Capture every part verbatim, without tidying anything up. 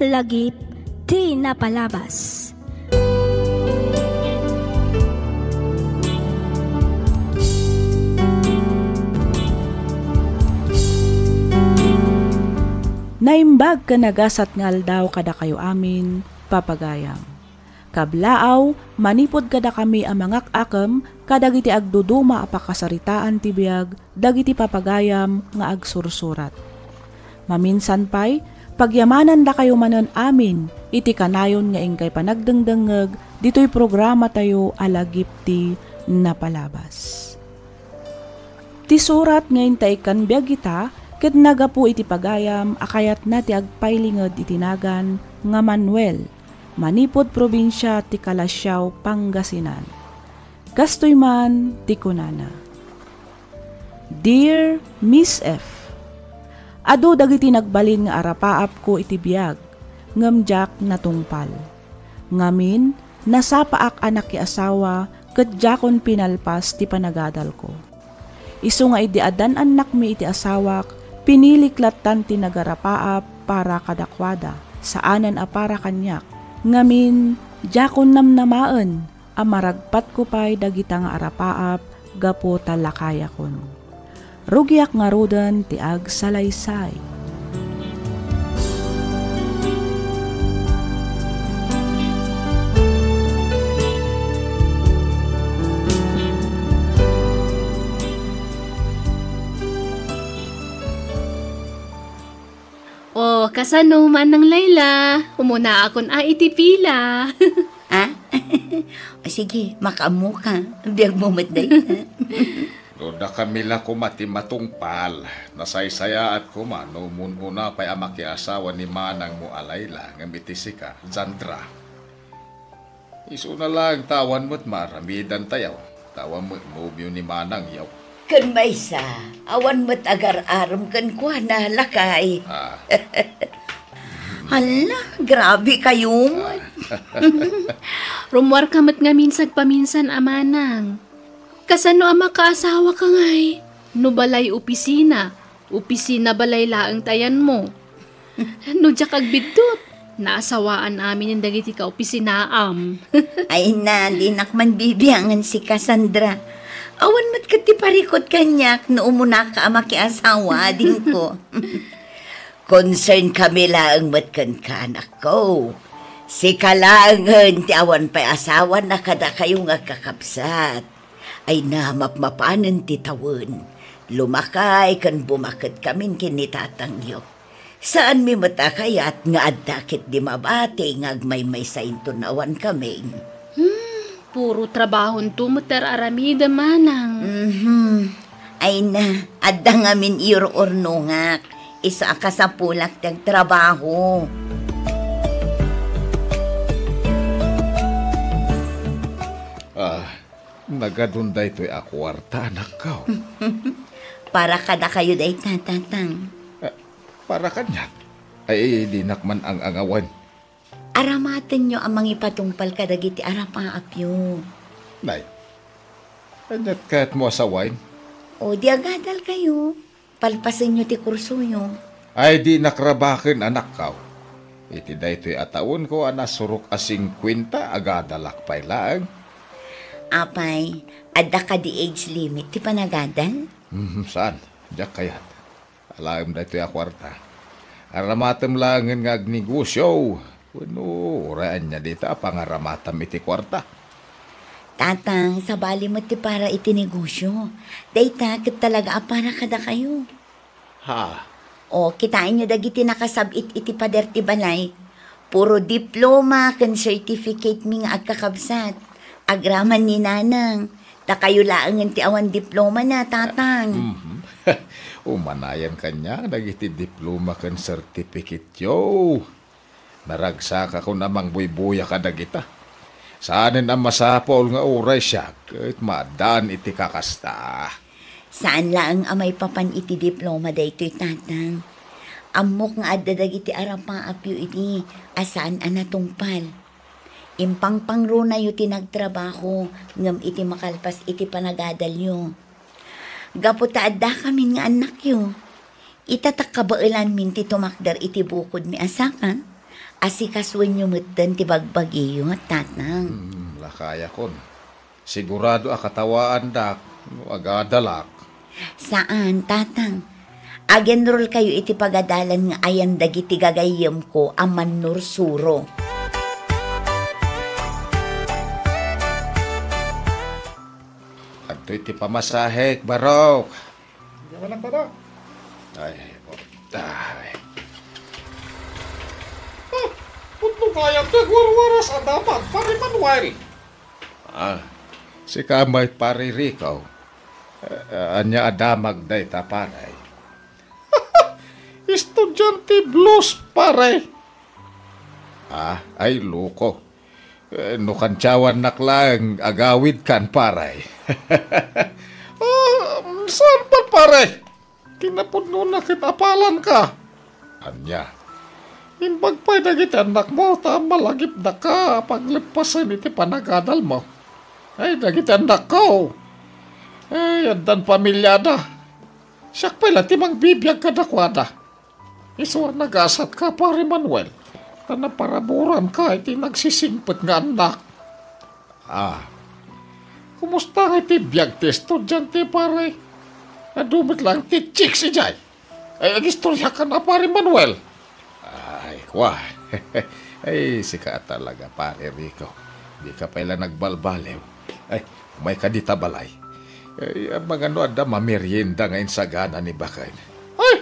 Lagip ti napalabas. Naimbag ken nagasat nga aldaw kadakayo amin, papagayam. Kablaaw, manipud kadakami a mangak-akem kadagiti agduduma a pakasaritaan ti biag dagiti papagayam nga agsursurat. Maminsan pay, pagyamanandakayo manen amin iti kanayon nga inkay panagdengdengngeg ditoy programatayo a Lagip ti Napalabas. Ti surat nga inta ikkan biag ita ket nagapu iti pagayam a kayatna ti agpailinged iti nagan nga Manuel, manipud probinsia ti Calasiao, Pangasinan. Kastoy man ti kunana, "Dear Miss F, adu dagiti nagbalin nga arapaapko iti biag, ngem diak natungpal. Ngamin, nasapaak a nakiasawa ket diakon pinalpas ti panagadalko. Isu nga idi addan annakmi iti asawak, pinilik lattan ti nagarapaap para kadakuada, saanen a para kaniak. Ngamin, diakon namnamaen a maragpatko pay dagita nga arapaap gapu ta lakayakon. Rugiak ngaruden ti agsalaysay." O, kasano, Manang Laila? Umunaakon a iti pila. Ah? O, sige, makaammoka. Biagmo met dayta. No dakami la koma ti matungpal, nasaysayaat koma no umun-una pay a makiasawa ni manangmo a Laila ngem iti sika, Sandra. Isuna laeng ta awan met maaramidantayo, ta awan met nobio ni manangyo. Ken maysa, awan met agar-arem kenkuana, lakay. Ah. Hala, grabe kayo met. Rummuarka met ngamin sagpaminsan a manang. Kasano a makaasawaka ngay? No balay opisina, opisina balay laeng ti ayanmo. No diak agbiddut, naasawaan amin dagiti kaopisinaam. Ay na, dinak man bibiangan sika, Sandra. Awan met ket ti parikut kaniak no umunaka a makiasawa, adingko. Concern kami laeng met kenka, anakko. Sika laengen ti awan pay asawana kadakayo nga agkakabsat. Ay na, mapmapanen ti tawen. Lumakay ken bumaket kamin ken ni tatangyo. Saanmi met a kayat nga adda ketdi mabati nga agmaymaysa inton awan kami. Hmm, puro trabahonto met ti ar-aramidem, manang. Mhm. Ay na, adda ngamin iur-urnongak. Isu a kasapulak ti agtrabaho. Ah, nagadun daytoy a kuarta, anakko. Para kadakayo dayta, tatang. Ah, para kaniak? Ay, dinak man ang-angawan. Aramatenyo a mangipatungpal kadagiti arapaapyo. Nay, aniat kayatmo a sawen? O, di agadalkayo. Palpasenyo ti kursoyo. Ay, dinak rabaken, anakko. Iti daytoy a tawenko a nasurok a singkuenta, agadalak pay laeng. Apay, adda kadi age limit ti panagadal? Hmm, saan? Diak kayat. Alaem daytoy a kuarta. Aramatem laengen nga agnegosio. Wenno, uray ania dita a pangaramatam iti kuarta? Tatang, sabali met ti para iti negosio. Dayta ket talaga a para kadakayo. Ha? O, kitaenyo dagiti nakasab-it iti pader ti balay. Puro diploma ken certificate mi nga agkakabsat. Agraman ni Nanang. Dakayo laengen ti awan diplomana, Tatang. Mhm. Umanayan kaniak dagiti diploma ken certificate-yo. Naragsakakon a mangbuybuya kadagita. Saanen a masapul nga uray siak ket maaddaan iti kakasta. Saan laeng a maipapan iti diploma daytoy, Tatang. Ammok nga adda dagiti arapaapyo idi a saan a natungpal. Impangpangrunayo ti nagtrabaho ngem iti makalpas iti panagadalyo. Gapu ta addakamin nga annakyo, ita ta kabaelanmin ti tumakder iti bukodmi a saka, asikasuenyo metten ti bagbagiyo, tatang. Hmm, lakayakon. Sigurado a katawaandak no agadalak. Saan, tatang. Agenrolkayo iti pagadalan nga ayan dagiti gagayyemko a mannursuro. Adtoy ti pamasahek, Barok. Diak man nagpada. Ay, ay. Ah, pudno kayat ti agwarwaras a damag, Pare Manuel. Ah, sika met, Pare Rico. Eh, ania a damag dayta, pare? Estudiante blues, pare. Ah, ay, loko. Eh, no kantiawannak laeng, agawidkan, pare. Ah, saan man, pare? Kinapudnona ket apalanka. Ania? Imbag pay dagiti annakmo ta malagipdaka a pagleppasen iti panagadalmo. Ay, dagiti annakko. Ay, addan pamiliada. Siak pay la ti mangbibiag kadakuada. Isu a nagasatka, Pare Manuel, ta naparaburanka iti nagsisingpet nga annak. Ah, kumusta nga iti biag ti estudiante, pare? Adu met laeng ti chicks idiay. Ay, agistoriakan a, Pare Manuel. Ay, kua. Ay, sika talaga, Pare Rico. Dika pay la nagbalbaliw. Ay, umayka dita balay. Ay, amangan no adda mamerienda nga insagana ni baken. Ay,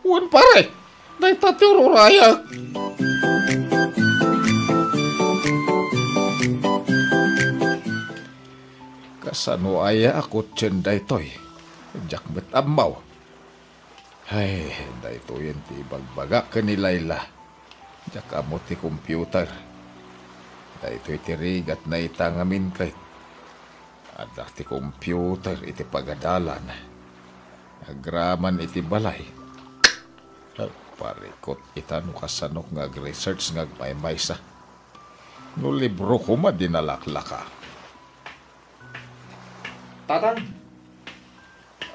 wen, pare. Dayta ti ururayak. Kasano aya a kotsen daytoy? Diak met ammo. Ay, daytoyen ti ibagbagak ken ni Laila. Diak ammo ti computer. Daytoy ti rigatna ita ngamin ket adda ti computer iti pagadalan. Agraman iti balay. Parikot ita no kasanok nga ag-research nga agmaymaysa. No libro koma di nalaklaka. Tatang!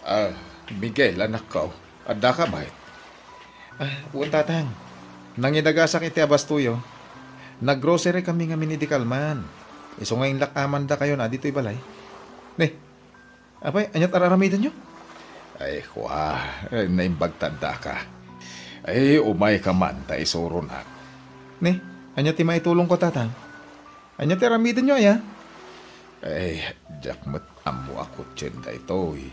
Ah, Miguel, anakko, addaka met? Ah, wen, Tatang. Nangidagasak iti abastoyo. Nag-grocery kami ngamin idi kalman. Isu nga inlak-amandakayon a ditoy balay. Ne, apay, aniat ar-aramidenyo? Ay, kua, eh, naimbag ta addaka. Ay, umayka man ta isuronak. Ne, ania ti maitulongko, Tatang? Ania ti aramidenyo aya? Eh, diak met ammo a kotsen daytoy.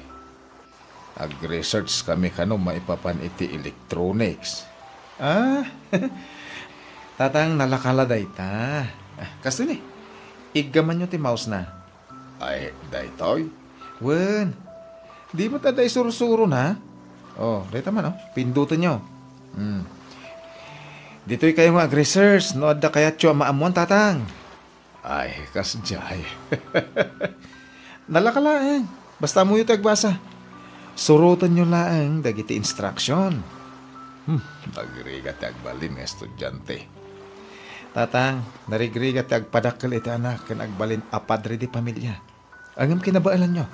Ag-research kami kano maipapan iti electronics. Ah, Tatang, nalaka la dayta. Ah, kastoy ni, iggamanyo ti mouse na. Ay, daytoy? Wen, di met adda isursurona? Oh, dayta man, oh. Pindutenyo. Hmm. Ditoy kayo nga ag-research no adda kayatyo a maammuan, Tatang. Ay, kasdiay. Nalaka laeng. Basta ammoyo ti agbasa. Surotenyo laeng dagiti instruction. Hmm, nagrigat ti agbalin nga estudiante. Tatang, narigrigat ti agpadakkel iti anak ken agbalin a padre di pamilia. Ngem kinabaelanyo.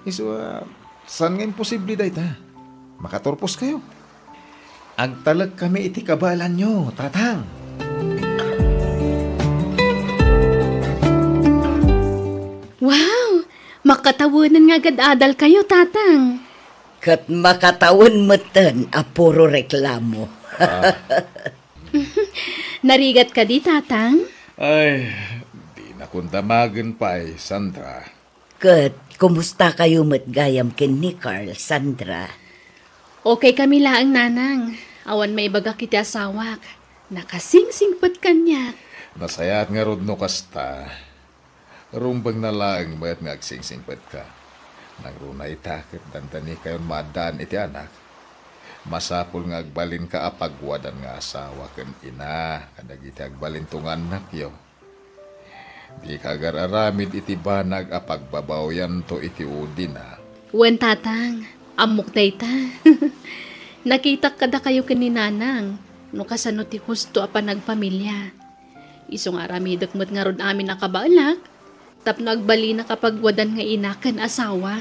Isu a, saan nga imposible dayta. Makaturposkayo. Agtalekkami iti kabaelanyo, Tatang. Wow! Makatawenan nga agad-adalkayo, Tatang. Ket makatawen metten a puro reklamo. Ah. Narigat kadi, Tatang? Ay, dinakon damagen pay, Sandra. Ket kumusta kayo met gayam ken ni Carl, Sandra? Okay kami laeng, Nanang. Awan maibagak iti asawak. Nakasingsingpet kaniak. Nasayaat ngarud no kasta. Rumbengna laeng met nga agsingsingpetka. Nangruna ita ket dandanikayon maaddaan iti anak. Masapul nga agbalinka a paguadan nga asawa ken ina kadagiti agbalinto nga annakyo. Dika agar-aramid iti banag a pagbabaoyanto iti udina. Wen, Tatang, ammok dayta. Nakitak kadakayo ken ni Nanang no kasano ti husto a panagpamilia. Isu nga aramidek met ngarud amin a kabaelak tapno agbalinak a paguadan nga ina ken asawa.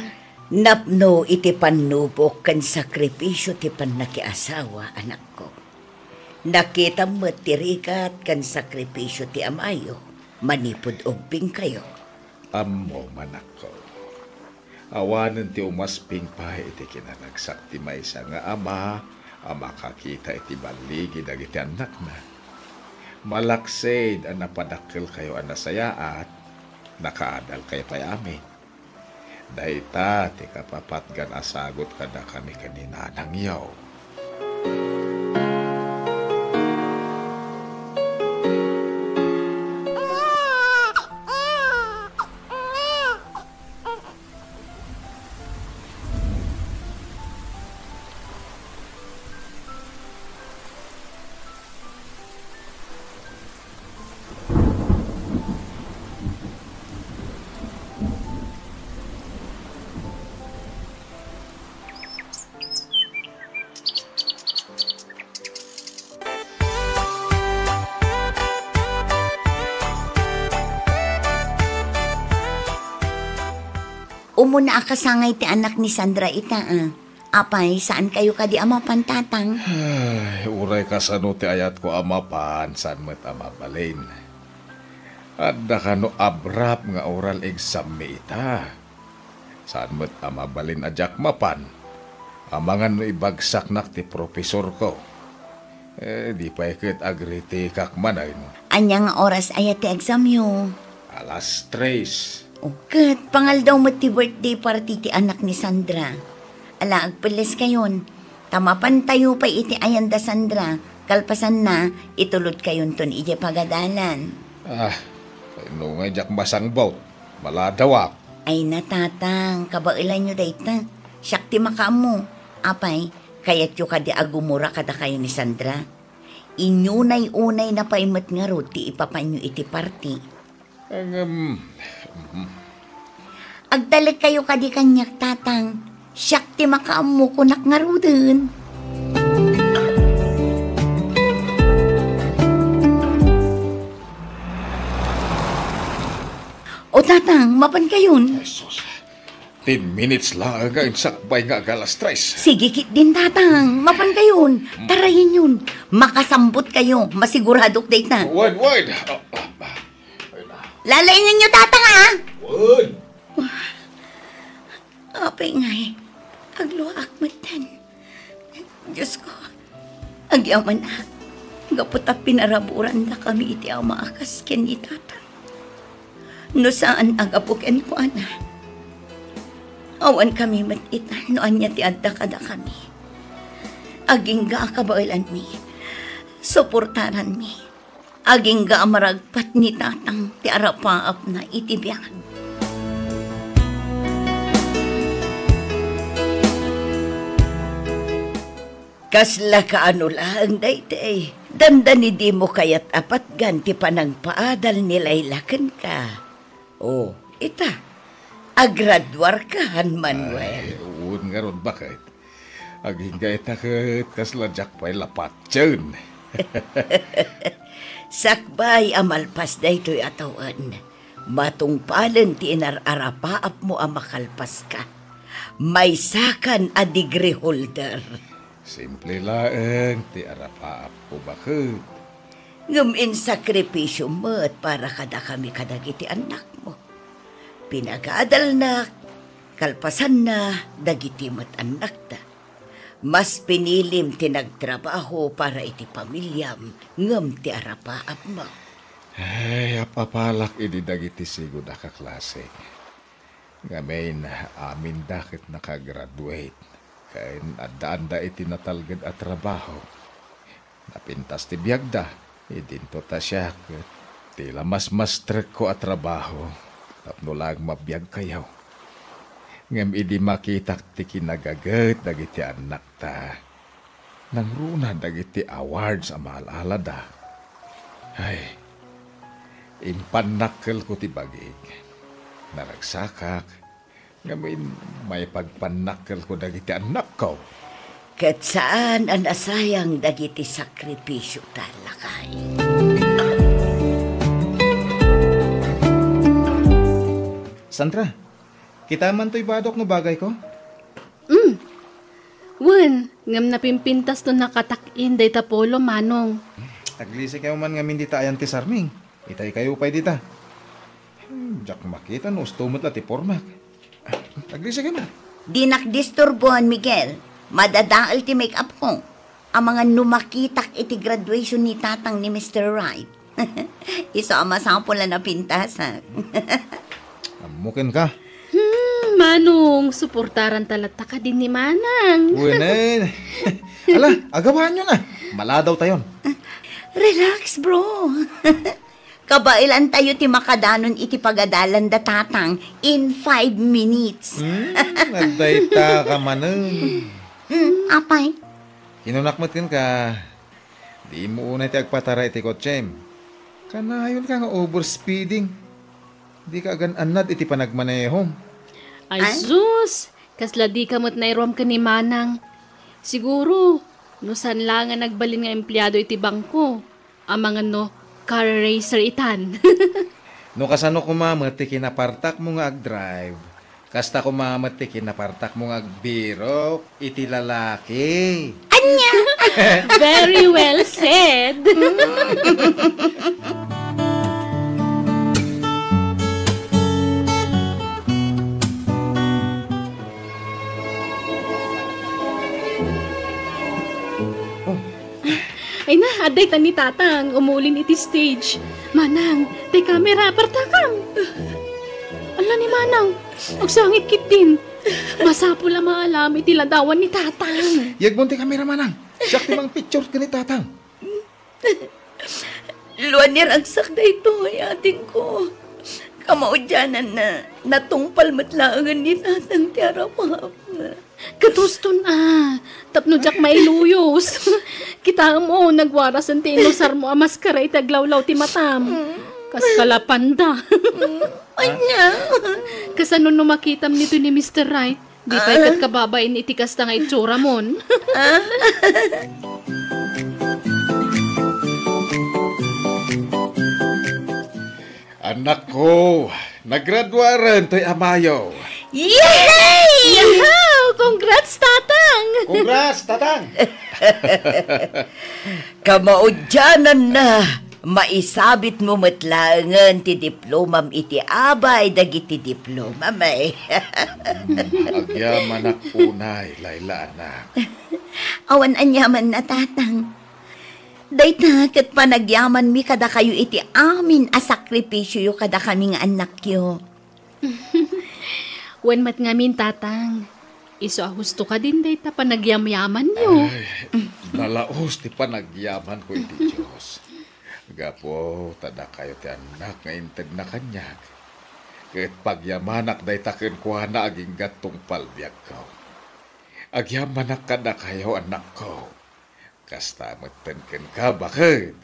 Napno iti pannubok ken sakripisio ti pannakiasawa, anakko. Nakitam met ti rigat ken sakripisio ti amayo manipud ubbingkayo. Ammom, anakko. Awanen ti umasping pay iti kinanagsak ti maysa nga ama a makakita iti balligi dagiti annakna. Malaksid a napadakkelkayo a nasayaat, nakaadalkayo pay amin. Dayta ti kapapatgan a sagut kadakami ken ni nanangyo. Umuna a kasangay ti anak ni Sandra ita, a. Apay, saankayo kadi a mapan, Tatang? Ay, uray kasano ti ayatko a mapan, saan met a mabalin. Adda kano abrap nga oral exam mi ita. Saan met a mabalin a diak mapan. Amangan no ibagsaknak ti profesorko. Eh, di pay ket agritikak manen. Ania nga oras aya ti examyo? Alas tres. O, ket pangaldaw met ti birthday party ti anak ni Sandra. Ala, agpelleskayon. Ta mapantayo pay iti ayan da Sandra, kalpasanna, itulodkayonton idiay pagadalan. Ah, no nga diak masangbot, maladawak. Ay na, Tatang, kabaelanyo dayta. Siak ti makaammo. Apay, kayatyo kadi a gumura kadakayo ni Sandra? Inyunay-unayna pay met ngarud ti ipapanyo iti party. Ngem, mhm. Agtalekkayo kadi kaniak, Tatang. Siak ti makaammo, kunak ngaruden. O, Tatang, mapankayon. Jesus. Ten minutes laeng nga insakbay nga ag-alas tres. Sige ketdin, Tatang. Mapankayon. Tarayinyon. Makasambotkayo. Masiguradok dayta. Wen, wen. Ah, ah, ah. Lalaingenyo, Tatang, a? Wen. Apay ngay, agluaak metten. Diosko, agyamanak, gapu ta pinaraburandakami iti ama a kas ken ni Tatang. No saan a gapu kenkuana, awankami met ita no ania ti adda kadakami. Agingga a kabaelanmi, suportaranmi. Agingga a maragpat ni Tatang ti arapaapna iti biag. Kasla kaano laeng daytoy? Dandani dimo kayat a patgan ti panangpaadal ni Laila kenka. O, ita, agraduarka, Manuel. Ay, wen ngarud, baket. Agingga ita ket kasla diak pay la patien. Sakbay a malpas daytoy a tawen, matungpalen ti inar-arapaapmo a makalpaska. Maysakan a degree holder. Simple laeng ti arapaapko, baket. Ngem insakripisio met para kadakami kadagiti annakmo. Pinagadalnak, kalpasanna, dagiti met annakta. Mas pinilim ti nagtrabaho para iti pamiliam ngem ti arapaapmo. Ay, apapalak idi dagiti sigud a kaklasek. Ngamin, aminda ket nakagraduate, ken addaanda iti natalged a trabaho. Napintas ti biagda, idinto ta siak, ti la masmastrekko a trabaho, tapno laeng mabiagkayo. Ngem idi makitak ti kinagaget dagiti annakta, nangruna dagiti awards a maal-alada. Ay, impannakkelko ti bagik. Naragsakak, ngamin, maipagpannakkelko dagiti annakko. Ket saan a nasayang dagiti sakripisio ta, lakay. Sandra, kitaem man toy badok no bagayko? Mm. Wen, ngem napimpintas no nakatak-in dayta polo, Manong. Aglisikayo man ngamin dita ayan ti sarming. Itaykayo pay dita. Hmm, diak makita no usto met la ti pormak. Ah, aglisikayo man. Dinak disturboan, Miguel. Madadael ti make-up ko. Amangan no makitak iti graduation ni Tatang ni Mister Wright. Isu a masapul a napintasak. Ammo kenka. Hmm, Manong, suportaran ta latta kadi ni Manang. Wen, eh. Ala, agawaanyo na. Maladawtayon. Relax, bro. Kabaelantayo ti makadanon iti pagadalanda, Tatang, in five minutes. Hmm, adda ita ka manen. Hmm, apay? Kinunak met kenka, dimo unay ti agpatara iti kotsem. Kanayonka nga overspeeding. Dika agan-annad iti panagmanehom. Ay, Ay? Sus! Kasla dika met nairuam ken ni Manang. Siguro, no saan la nga nagbalin nga empleado iti bangko, amangan no car racer itan. No kasano koma met ti kinapartakmo nga agdrive, kasta koma met ti kinapartakmo nga agbirok iti lalaki. Ania? Very well said. Oh. Ay na, adda ita ni Tatang, umulin iti stage. Manang, ti kamera, partakam. Ala ni Manang, agsangit ketdin. Masapul a maalam iti ladawan ni Tatang. Yagbon ti kamera, Manang. Siak ti mangpicture ken ni Tatang. Luan ni ragsak daytoy, atingko. Kamaudiananna, natungpal met laengen ni Tatang ti arapapna. Ket uston a, tapno diak mailuyos. Kitaem, o, nagwarasen ti inusarmo a maskara iti aglawlaw ti matam. Kas kalapanda. Ania? Kasano no makitam ditoy ni Mister Wright? Di pay ket kababain iti kasta nga itsuramon. Annakko, nagraduaren toy amayo. Yay! Yahoo! Congrats, Tatang! Congrats, Tatang! Kamaudiananna, maisabitmo met laengen ti diplomam iti abay dagiti diplomam, ay. Hmm, agyamanak unay, Laila, anak. Awan aniamanna, Tatang. Dayta ket panagyamanmi kadakayo iti amin a sakripisioyo kadakami nga annakyo. Wen met ngamin, Tatang. Isu a husto kadin dayta panagyamyamanyo. Ay, nalaus ti panagyamanko iti Dios. Gapu ta dakayo ti annak nga intedna kaniak. Ket pagyamanak dayta kenkuana agingga tungpal biagko. Agyamanak kadakayo, annakko. Kasta metten kenka, baket.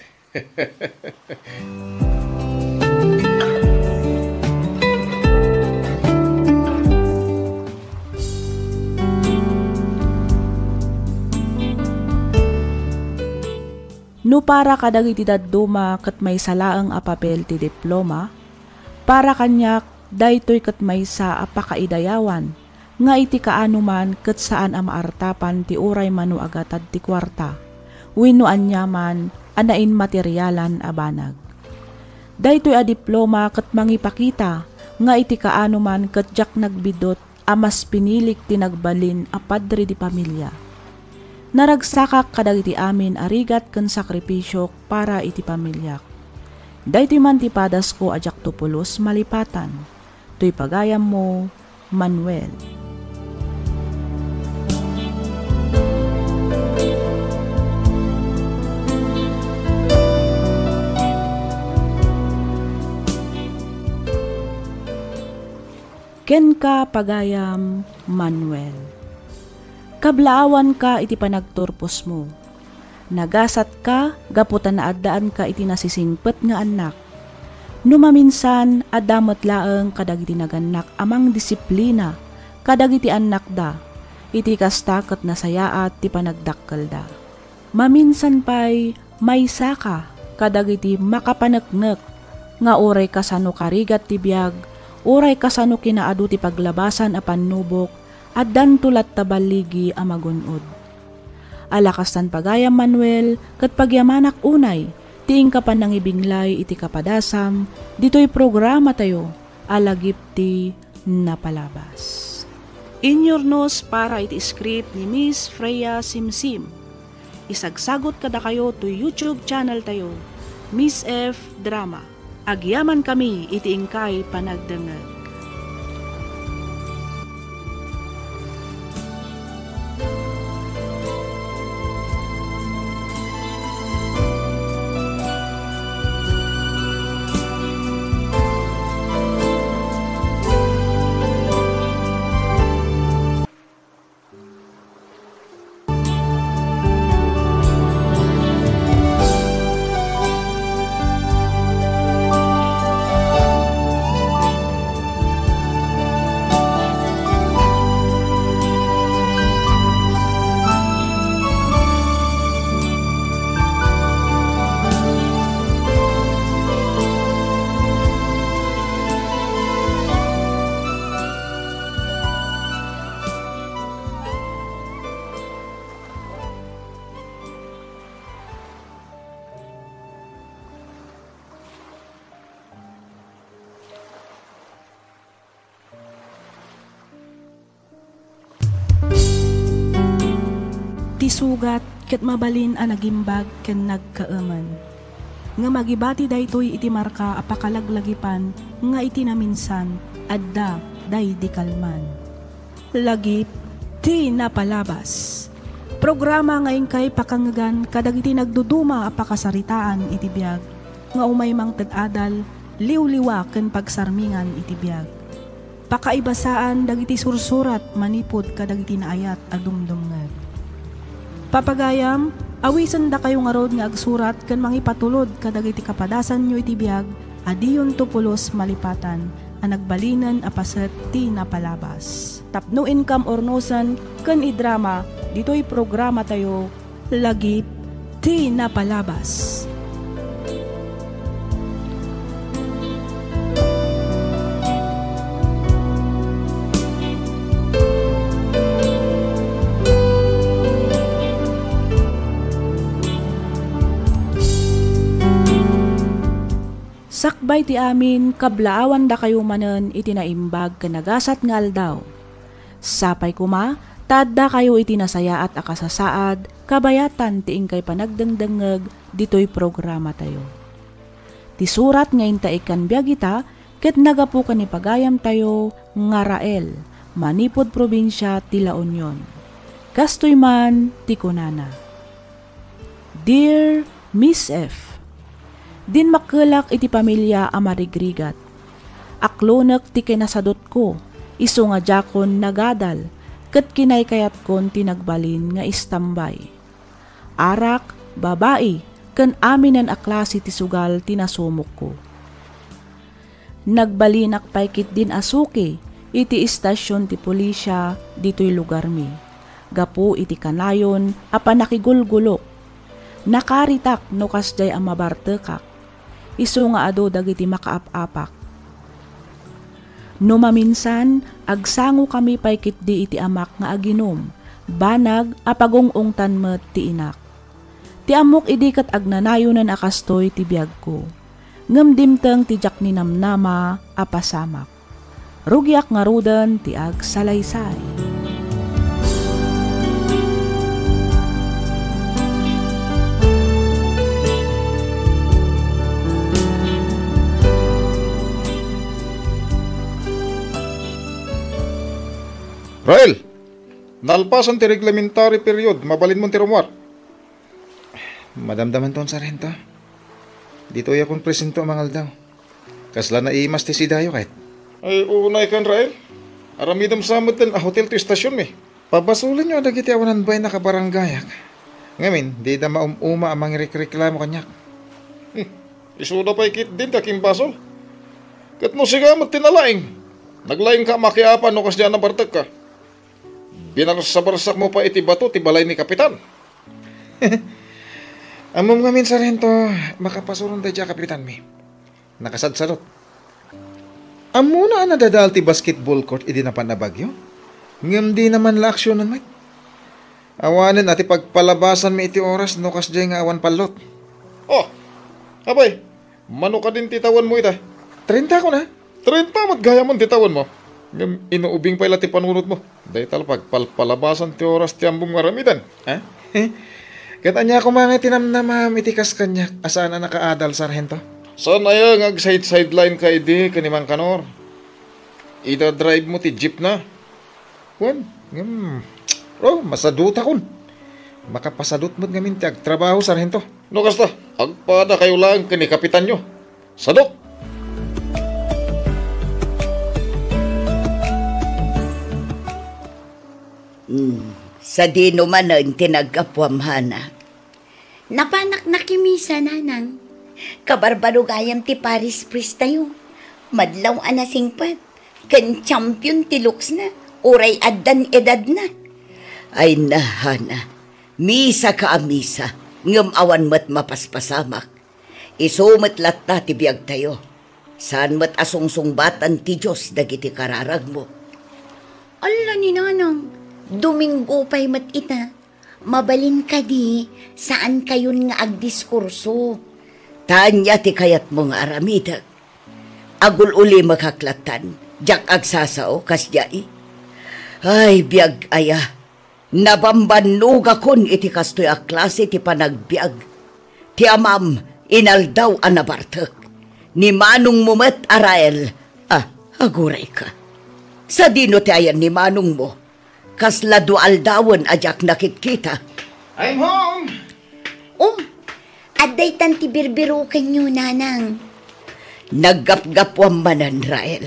No para kadagiti dadduma ket maysa laeng a papel ti diploma, para kaniak, daytoy ket maysa a pakaidayawan nga iti kaano man ket saan a maartapan ti uray mano a gatad ti kuarta wenno aniaman a nainmaterialan a banag. Daytoy a diploma ket mangipakita nga iti kaano man ket diak nagbiddut a mas pinilik ti nagbalin a padre di pamilia. Naragsakak kadagiti amin a rigat ken sakripisiok para iti pamiliak. Daytoy man ti padasko a diakto pulos malipatan. Toy pagayammo, Manuel. Kenka, pagayam, Manuel. Kablaawanka iti panagturposmo. Nagasatka gapu ta naaddaanka iti nasisingpet nga annak. No maminsan, adda met laeng kadagiti nagannak a mangdisiplina kadagiti annakda, iti kasta ket nasayaat ti panagdakkelda. Maminsan pay, maysaka kadagiti makapaneknek nga uray kasano karigat ti biag, uray kasano kinaadu ti paglabasan a pannubok, addanto latta balligi a magun-od. Ala kastan pagayam, Manuel, ket pagyamanak unay ti inka pannangibinglay iti kapadasam ditoy programatayo a Lagip ti Napalabas. Inyurnos para iti script ni Miss Freya Simsim. Isagsagot kadakayo toy YouTube channel tayo, Miss F Drama. Agyamankami iti inkay panagdengngeg. Ti sugat ket mabalin a nagimbag ken nagkaemen. Ngem agibati daytoy iti marka a pakalaglagipan nga iti naminsan, adda daydi kalman. Lagip ti Napalabas. Programa nga inkay pakangngegan kadagiti nagduduma a pakasaritaan iti biag nga umay mangted adal, liwliwa ken pagsarmingan iti biag. Pakaibasaan dagiti sursurat manipud kadagiti naayat a dumdumngeg. Papagayam, awisendakayo ngarud nga agsurat ken mangipatulod kadagiti kapadasanyo iti biag a diyonto pulos malipatan a nagbalinen a paset ti napalabas. Tapno inkam urnosen ken idrama ditoy programatayo, Lagip ti Napalabas. Sakbay ti amin, kablaawandakayo manen iti naimbag ken nagasat nga aldaw. Sapay koma ta addakayo iti nasayaat a kasasaad kabayatan ti inkay panagdengdengngeg ditoy programatayo. Ti surat nga intaig kan biag ita ket naggapu ken ni pagayamtayo nga Rael, manipud probinsia ti La Union. Kastoy man ti kunana. Dear Miss F, dinmakkelak iti pamilia a marigrigat. Aklonek ti kinasadutko, isu nga diakon nagadal, ket kinaykayatkon ti nagbalin nga istambay. Arak, babai, ken aminen a klase ti sugal ti nasumokko. Nagbalinak pay ketdin a suki iti istasion ti pulisia ditoy lugarmi, gapu iti kanayon a pannakigulgulok. Nakaritak no kasdiay a mabartekak, isu nga adu dagiti makaap-apak. No maminsan, agsangokami pay ketdi iti amak nga aginum, banag a pagung-ungtan met ti inak. Ti ammok idi ket agnanayonen a kastoy ti biagko. Ngem dimteng ti diak ninamnama a pasamak. Rugiak ngaruden ti agsalaysay. Rael, nalpasan ti reglementary period, mabalinmon ti rummuar. Madamdamanton, Sarhento. Ditoyakon presento a mangaldaw. Kasla naimas ti sidayo, ket? Ay, unay kan, Rael. Aramidem sa metten a hotel ti istasionmi. Pabasolenyo dagiti awanan bayna kabaranggayak. Ngamin, dida maum-uma a mangirikreklamo kaniak. Hmm. Isuda pay ketdin ti akimbasol. Ket no sika met ti nalaing, naglaingka a makiapan no kasdiay a nabartekka. Binarsabarsakmo pay iti bato ti balay ni Kapitan. Ammom ngamin, Sarhento, makapasurong daydiay a kapitanmi. Nakasadsadot. Ammona a nadadael ti basketball court idi napan a bagyo? Ngem dina man la aksionen met. Awanen a ti pagpalabasanmi iti oras no kasdiay nga awan pallot. Oh, apay, mano kadin ti tawenmo ita? Trenta ko na. Trenta met gayam ti tawenmo. Ngem inuubing pay la ti panunotmo. Dayta la pagpalpalabasan ti oras ti ammom nga aramiden, ha? Ket ania koma nga tinamnamam iti kas kaniak a saan a nakaadal, Sarhento? Saan aya nga agsideline ka idi ken ni Mang Kanor? Ida drive mo ti jeep na? Wen, ngem, oh, masadutakon. Makapasadut met ngamin ti agtrabaho, Sarhento. No kasta, agpadakayo laeng ken ni kapitanyo. Sadut! Hmm, sadino manen ti naggapuam, Hana? Napanak nakimisa, Nanang. Kabarbaro gayam ti Paris Priest tayo. Madlaw a nasingpet, ken champion ti looks na, uray addan edad na. Ay na, Hana, misa ka a misa, ngem awan met mapaspasamak. Isu met latta ti biagtayo. Saan met a sungsungbatan ti Dios dagiti kararagmo. Alla ni Nanang, Domingo pay met ita. Mabalin kadi, saankayon nga agdiskurso. Ta ania ti kayatmo nga aramidek? Agul-ulimekak lattan, diak agsasao, kasdiay? Ay, biag aya, nabambannogakon iti kastoy a klase ti panagbiag. Ti amam, inaldaw a nabartek. Ni manongmo met a Rael, ah, agurayka. Sadino ti ayan ni manongmo? Kasla dua aldawen a diak nakitkita. I'm home! Um, adda itan ti birbirokenyo, Nanang. Naggapgapuam manen, Rael.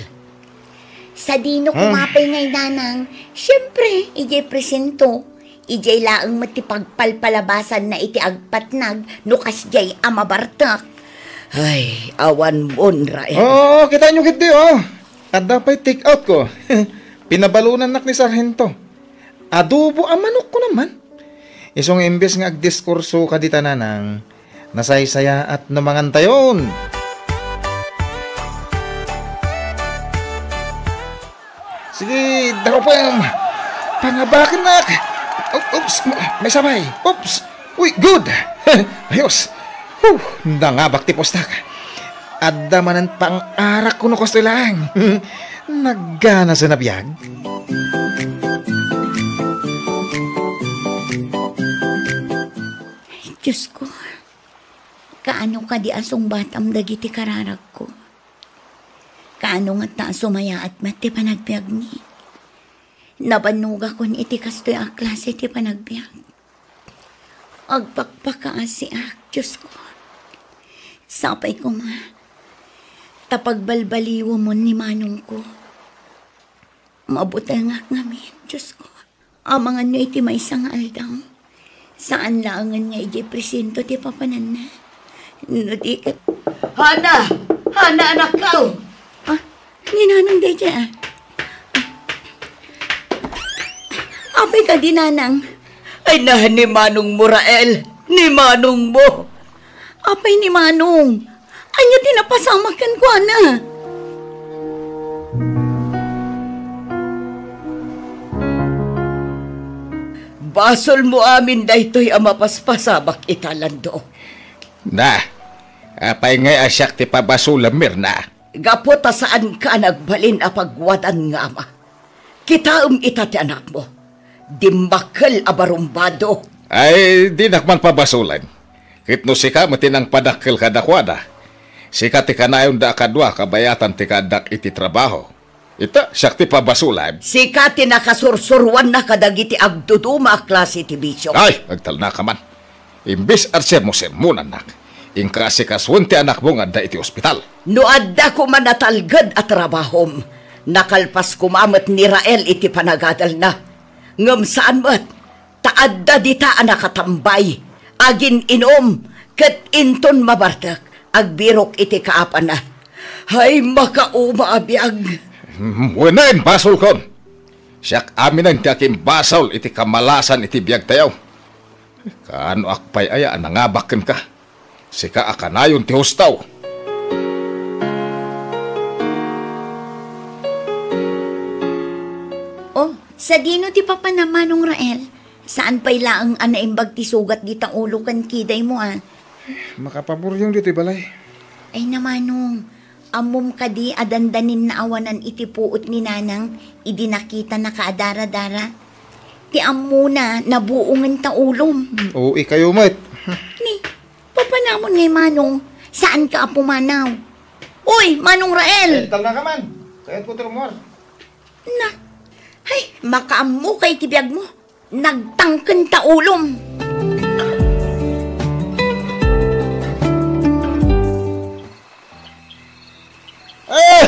Sadino Hmm. kumapay ngay, Nanang? Siyempre, idiay presento. Idiay laeng met ti pagpalpalabasanna iti agpatnag no kasdiay a mabartek. Ay, awan mon, Rael. Oo, kitaenyo ketdi, oh. Adda pay take out ko. Pinabalonannak ni Sarhento. Adobo a manok ko naman. Isu nga imbes nga agdiskurso ka dita, Nanang, nasaysayaat no mangantayon. Sige, darupem. Pangabakennak. O-, oops, may sabay. Oops. Uy, good. Ayos. Huh, nangabak ti puostak. Adda manen pang-arak kuno kastoy laeng. Nagana sa nabiag. Diyos ko, kaano kadi a sungbatam dagiti kararagko? Kaano ngata a sumayaat met ti panagbiagmi? Nabannogakon iti kastoy a klase ti panagbiag. Agpakpakaasiak, Diyos ko. Sapay koma, ta pagbalbaliwemon ni manongko. Mabutengak ngamin, Diyos ko. Amangan no iti maysa nga aldaw. Saan laengen nga idiay presento ti papananna. No di ket Hana! Hana, anakko! Ah, ni Nanang daydiay, ah. Apay kadi, Nanang? Ay na, ni manongmo, Rael. Ni manongmo. Apay ni manong? Ania ti napasamak kenkuana? Basolmo amin daytoy a mapaspasamak ita, Lando. Na, apay ngay a siak ti pabasolem, Mirna? Gapu ta saanka a nagbalin a pagwadan nga ama. Kitaem ita ti anakmo. Dimmakkel a barumbado. Ay, dinak man pabasolen. Ket no sika met ti nangpadakkel kadakuada, sika ti kanayonda a kadua kabayatan ti kaaddak iti trabaho. Ita, siak ti pabasolen. Sika ti nakasursuroanna kadagiti agduduma a klase ti bisio. Ay, agtalnaka man. Imbes a sermo-sermonannak, inka asikasuen ti anakmo nga adda iti ospital. No adda koma natalged a trabahom, nakalpas koma met ni Rael iti panagadalna. Ngem saan met, ta adda dita a nakatambay, agin-inom, ket inton mabartek, agbirok iti kaapana. Hay, makauma a biag! Wen, basolkon. Siak aminen ti akimbasol iti kamalasan iti biagtayo. Kaanoak pay aya a nangabak kenka? Sika a kanayon ti husto. Oh, Sadino ti papanam, Manong Rael? Saan pay laeng a naimbag ti sugat dita ulo ken kidaymo, a? Makapaburyong ditoy balay. Ay na, Manong, ammom kadi a dandanin naawanan iti puot ni Nanang idi nakitana ka a daradara? Ti ammona, nabuongen ta ulom. Oo, ikayo met. Ni, papanamon ngay, Manong, saan ka a pumanaw? Uy, Manong Rael! Eh, talna ka man. Kayat ko ti rumor. Na, ay, makaammo kay ti biag mo. Nagtangken ta ulom. Ah!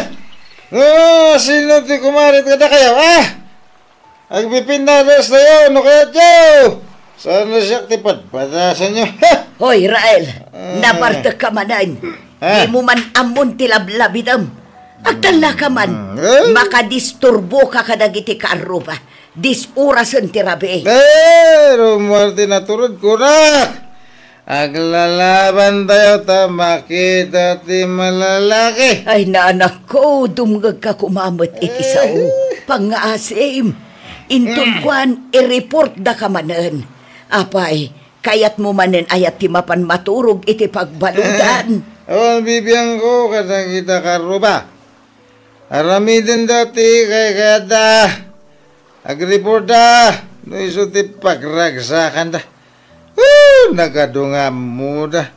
Ah, sino ti kumarit kadakayo, ah? Agpipinnadas tayo, no kayatyo? Sana siya ti padpadasanyo. Ha? Hoy, Rael, Ah. nabartek ka manen. Ah. Di mo man ammon ti lablabidem. Agtalla ka man, Mm. Eh? makadisturbo ka kadagiti kaarruba. Dis-orasen ti rabii. Eh, rummuar ti naturod, kunak! Aglalaban tayo ta makita ti malalaki. Ay, naanakko, dumngegka koma met iti Eh. sao. Pangngaasim. Inton Mm. kuan, i-report da ka manen. Apay, kayat mo manen aya ti mapan maturog iti pagbaludan. Eh, awan bibiangko kadagita kaarruba. Aramiden da ti kaykayatda. Agreportda no isu ti pagragsakanda. Woo! Nagadu nga ammoda.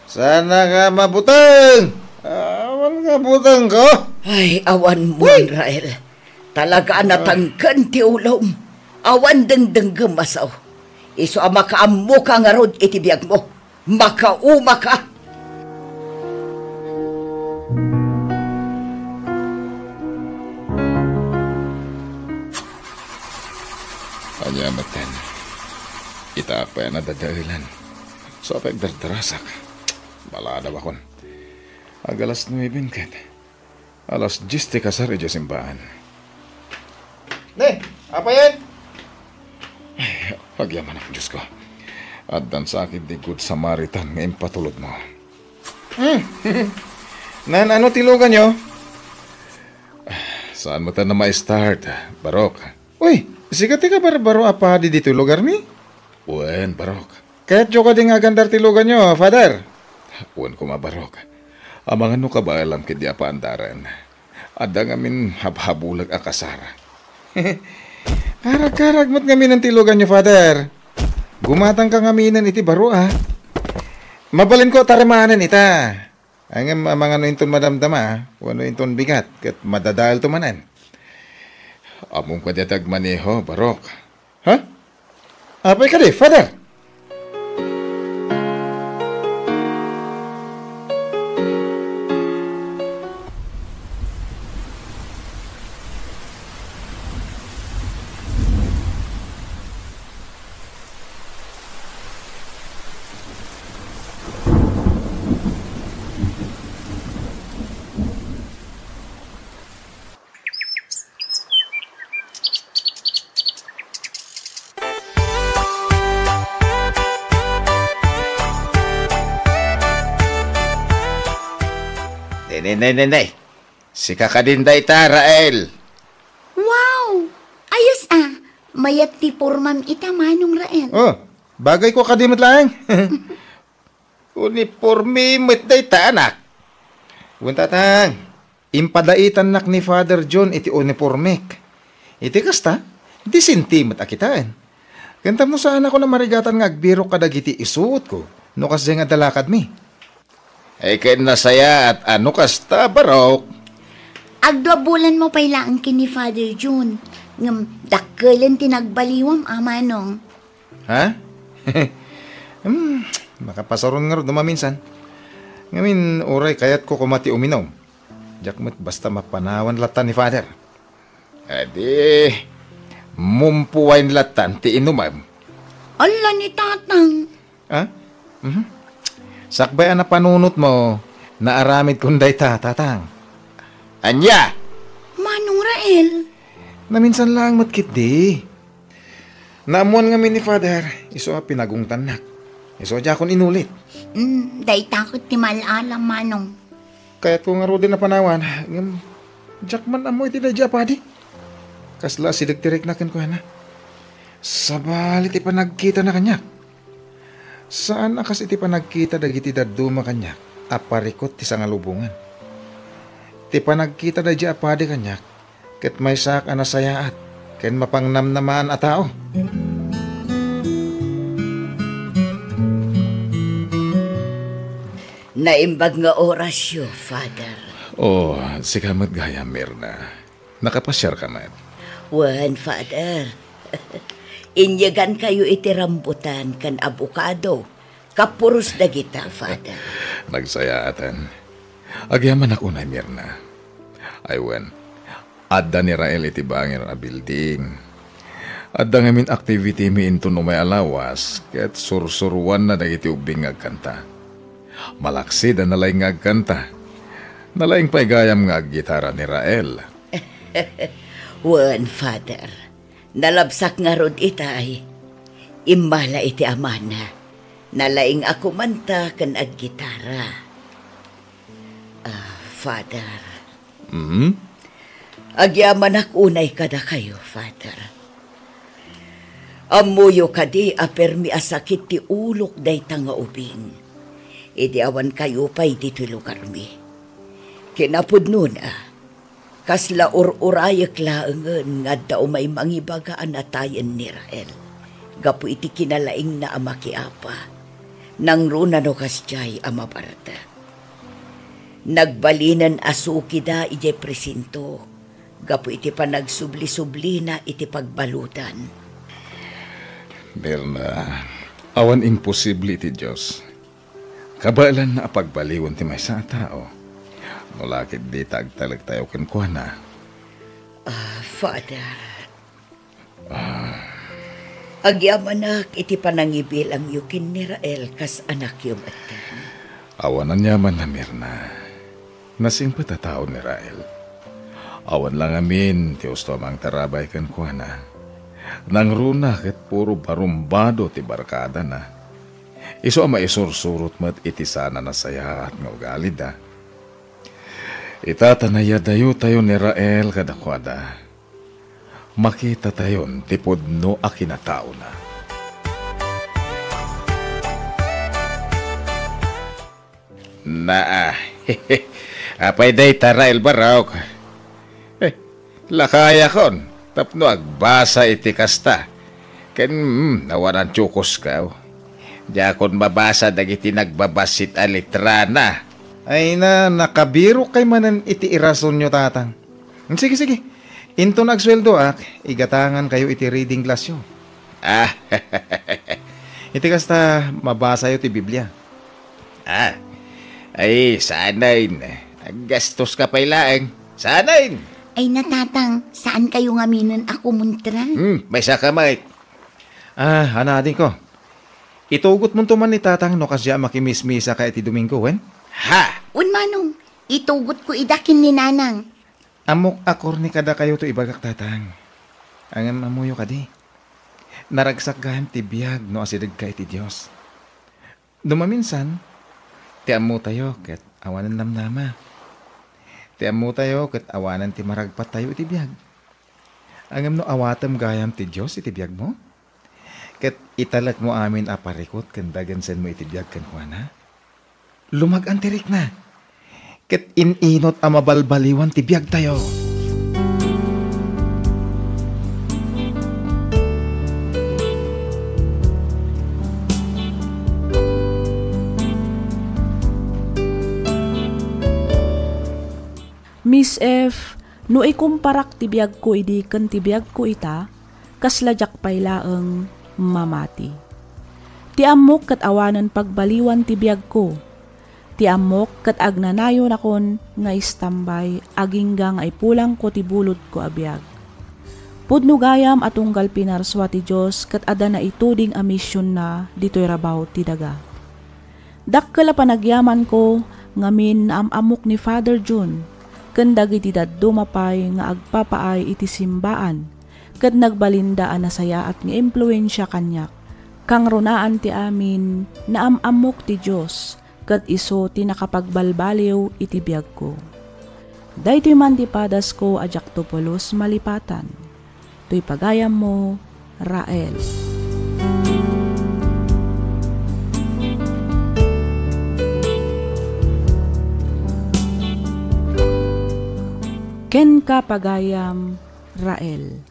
Sana ka mabuteng. Awan nga buteng ko. Ay, awan mo, Uy! Rael. Talaga a Ah. natangken ti ulom. Awan dengdenggem a sao. Isu a makaammo ka ngarud iti biag mo. Makauma ka! Ania metten, itaak pay a nadadaelan. Sa pagdardarasak, maladawakon. Ag alas nuebe ket. Alas dies ti kasar idiay simbaan. Ne, apayen? Ay, agyamanak, Diosko. Addan sakit di Good Samaritan nga impatulodmo. Hmm. Nan, ano ti luganyo? Saan mo ta na ma-start, Barok? Uy, sika ti kabarbaro a padi ditoy lugarmi? Wen, Barok. Kayatyo kadi nga agandar ti luganyo, Father? Wen koma, Barok. Amangan no kabaelam ketdi a paandaren. Adda ngamin habhabulek a kasar. Karag-karag met ngamin ti luganyo, Father. Gumatangka ngamin iti baro, a. Mabalinko a tarimanen ita. Ngem amangan no inton madamdama, wenno inton bigat, ket madadaelto manen. Ammom kadi a ti agmaneho, Barok? Ha? Apay kadi, Father? Nay, nay, nay, nay, nay. Sika kadin dayta, Rael. Wow! Ayos a. Mayat ti pormam ita, Manong Rael. Oh, bagay ko kadi met laeng. Uniporme met dayta, anak. Wen, Tatang, impadaitannak ni Father John iti unipormek. Iti kasta, disente met a kitaen. Ken tapno saanakon a marigatan nga agbirok kadagiti isuotko no kasdiay nga adda lakadmi. Ay, ken nasayaat a no kasta, Barok. Agdua bulanmo pay laeng ken ni Father John. Ngem dakkelen ti nagbaliwam, a, Manong. Ha? Hmm, makapasaron ngarud no maminsan. Ngamin, uray kayatko koma ti uminom. Diak met basta mapanawan latta ni Father. Adi, mumpuwain lattan ti inumem. Ala ni Tatang. Ha? Mhm. Sakbay a napanunotmo, naaramidkon dayta, Tatang. Ania? Manong Rael. Naminsan laeng met ketdi. Naammuan ngamin ni Father, isu a pinagungtannak. Isu a diakon inulit. Mm, dayta ket ti mal-alam, Manong. Kayatko ngaruden a panawan, ngem diak man ammo iti daydiay a padi. Kasla asideg ti rikna kenkuana. Sabali ti panagkitana kaniak. Saan a kas iti panagkita dagiti dadduma kaniak a parikut ti sangalubongan. Ti panagkita daydiay a padi kaniak, ket maysaak a nasayaat ken mapangnamnamaan a tao. Naimbag nga orasyo, Father. Oh, sika met gayam, Mirna. Nakapasiarka met? Wen, Father. Inyegankayo iti rambutan ken abokado. Kapuros dagita, Father. Nagsayaatan. Agyamanak unay, Mirna. Ay wen, adda ni Rael iti bangir a building. Adda ngamin activity mi inton umay a lawas, ket sursuroanna dagiti ubbing nga agkanta. Malaksid a nalaing nga agkanta. Nalaing pay gayam nga aggitara ni Rael. Wen, Father. Nalabsak ngarud itay. Immala iti amana. Nalaing a kumanta ken aggitara. Ah, Father. Hmm? Agyamanak unay kadakayo, Father. Ammoyo kadi a permi a sakit ti ulok dayta nga ubing. Idi awan kayo pay ditoy lugarmi. Kinapudnona, kasla ur-urayek laengen nga adda umay mangibaga a natayen ni Rael gapu iti kinalaingna a makiapa. Nangruna no kasdiay a mabartek. Nagbalinen a sukida idiay presinto gapu iti panagsubli-sublina iti pagbaludan. Mirna, awan imposible iti Dios. Kabaelanna a pagbaliwen ti maysa a tao. No la ket dita agtalektayo kenkuana. Ah, Father. Ah. Agyamanak iti panangibilangyo ken ni Rael kas anakyo metten. Awan aniamanna, Mirna. Nasingpet a tao ni Rael. Awan la ngamin ti usto a mangtarabay kenkuana. Nangruna ket puro barumbado ti barkadana. Isu a maisursurot met iti saan a nasayaat nga ugalida. Ita ta nayadayotayo ni Rael kadakuada. Makitatayon ti pudno a kinataona. Naa, apay dayta, Rael Barok? Eh, lakayakon tapno agbasa iti kasta. Ken, mm, awan antiokoskaw. Diakon mabasa dagiti nagbabassit a letrana. Ay na, nakabirok kay manen iti irasonyo, Tatang. Sige, sige. Inton agsueldoak, igatangankayo iti reading classyo. Ah. Iti kasta, mabasayo ti Biblia. Ah. Ay, saanen. Aggastoska pay laeng. Saanen. Ay na, Tatang, saankayo ngaminen a kumontra? Hmm, maysa ka met. Ah, ano, adingko? Itugotmonto man ni Tatang no kasdiay a makimismisaka iti Domingo, wen? Ha? Wen, Manong, itugotko ida ken ni Nanang. Ammok a korni kadakayo to ibagak, Tatang. Ngem ammoyo kadi, naragsak gayam ti biag no asidegka iti Dios. No maminsan, ti ammotayo ket awanen namnama. Ti ammotayo ket awanen ti maragpattayo iti biag. Ngem no awatem gayam ti Dios iti biagmo, ket italekmo amin a parikut ken dagensenmo iti biag kenkuana, lumag-an ti rikna, ket in-inut a mabalbaliwan ti biagtayo. Miss F, no ikumparak ti biagko idi ken ti biagko ita, kasla diak pay laeng mamati. Ti ammok ket awanen pagbaliwan ti biagko. Ti ammok ket agnanayonakon nga istambay agingga nga ipulangko ti bulodko a biag. Pudno gayam a tunggal pinarsua ti Dios ket adda naituding a misionna ditoy rabaw ti daga. Dakkel a panagyamanko ngamin naam-ammok ni Father John ken dagiti dadduma pay nga agpapaay iti simbaan ket nagbalinda a nasayaat nga impluensia kaniak. Kangrunaan ti amin, naam-ammok ti Dios ket isu ti nakapagbalbaliw iti biagko. Daytoy man ti padasko a diakto pulos malipatan. Toy pagayammo, Rael. Kenka, pagayam, Rael.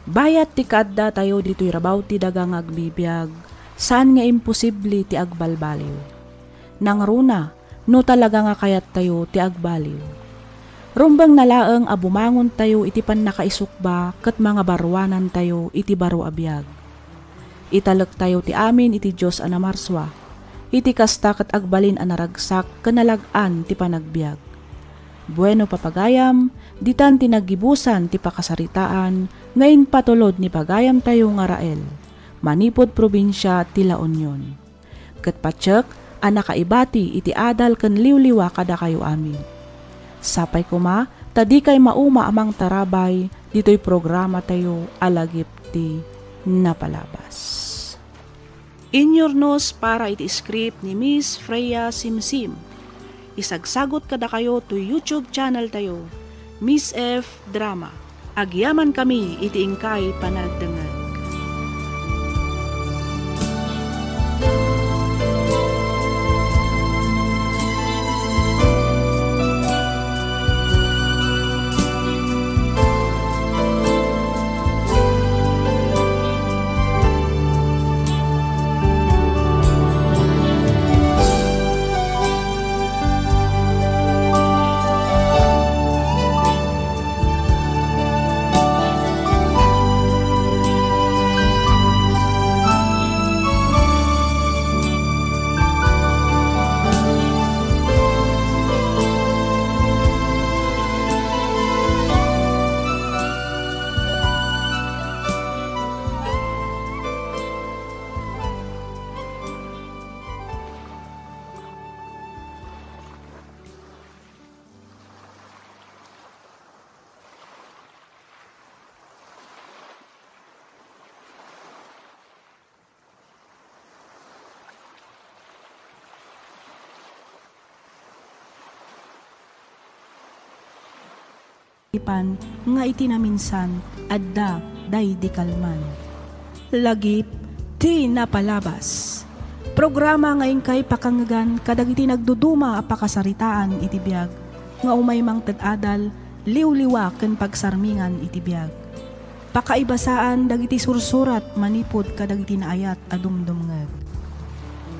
Bayat ti kaaddatayo ditoy rabaw ti daga nga agbibiag, saan nga imposible ti agbalbaliw. Nangruna, no talaga nga kayattayo ti agbaliw. Rumbengna laeng a bumangontayo iti pannakaisukba ket mangabaruanantayo iti baro a biag. Italektayo ti amin iti Dios a namarsua. Iti kasta ket agbalin a naragsak ken nalag-an ti panagbiag. Bueno, papagayam, ditan ti naggibusan ti pakasaritaan nga impatulod ni pagayamtayo nga Rael, manipud probinsia ti La Union. Ket patiek a nakaibati iti adal ken liwliwa kadakayo amin. Sapay koma ta dikay mauma a mangtarabay ditoy programatayo a Lagip ti Napalabas. Inyurnos para iti script ni Miss Freya Simsim. Isagsagot kadakayo toy YouTube channel tayo, Miss F Drama. Agyamankami iti inkay panagdengngeg. Ipan nga iti naminsan, adda daydi kalman. Lagip ti Napalabas. Programa nga inkay pakangngegan kadagiti nagduduma a pakasaritaan iti biag nga umay mangted adal, liwliwa ken pagsarmingan iti biag. Pakaibasaan dagiti sursurat manipud kadagiti naayat a dumdumngeg.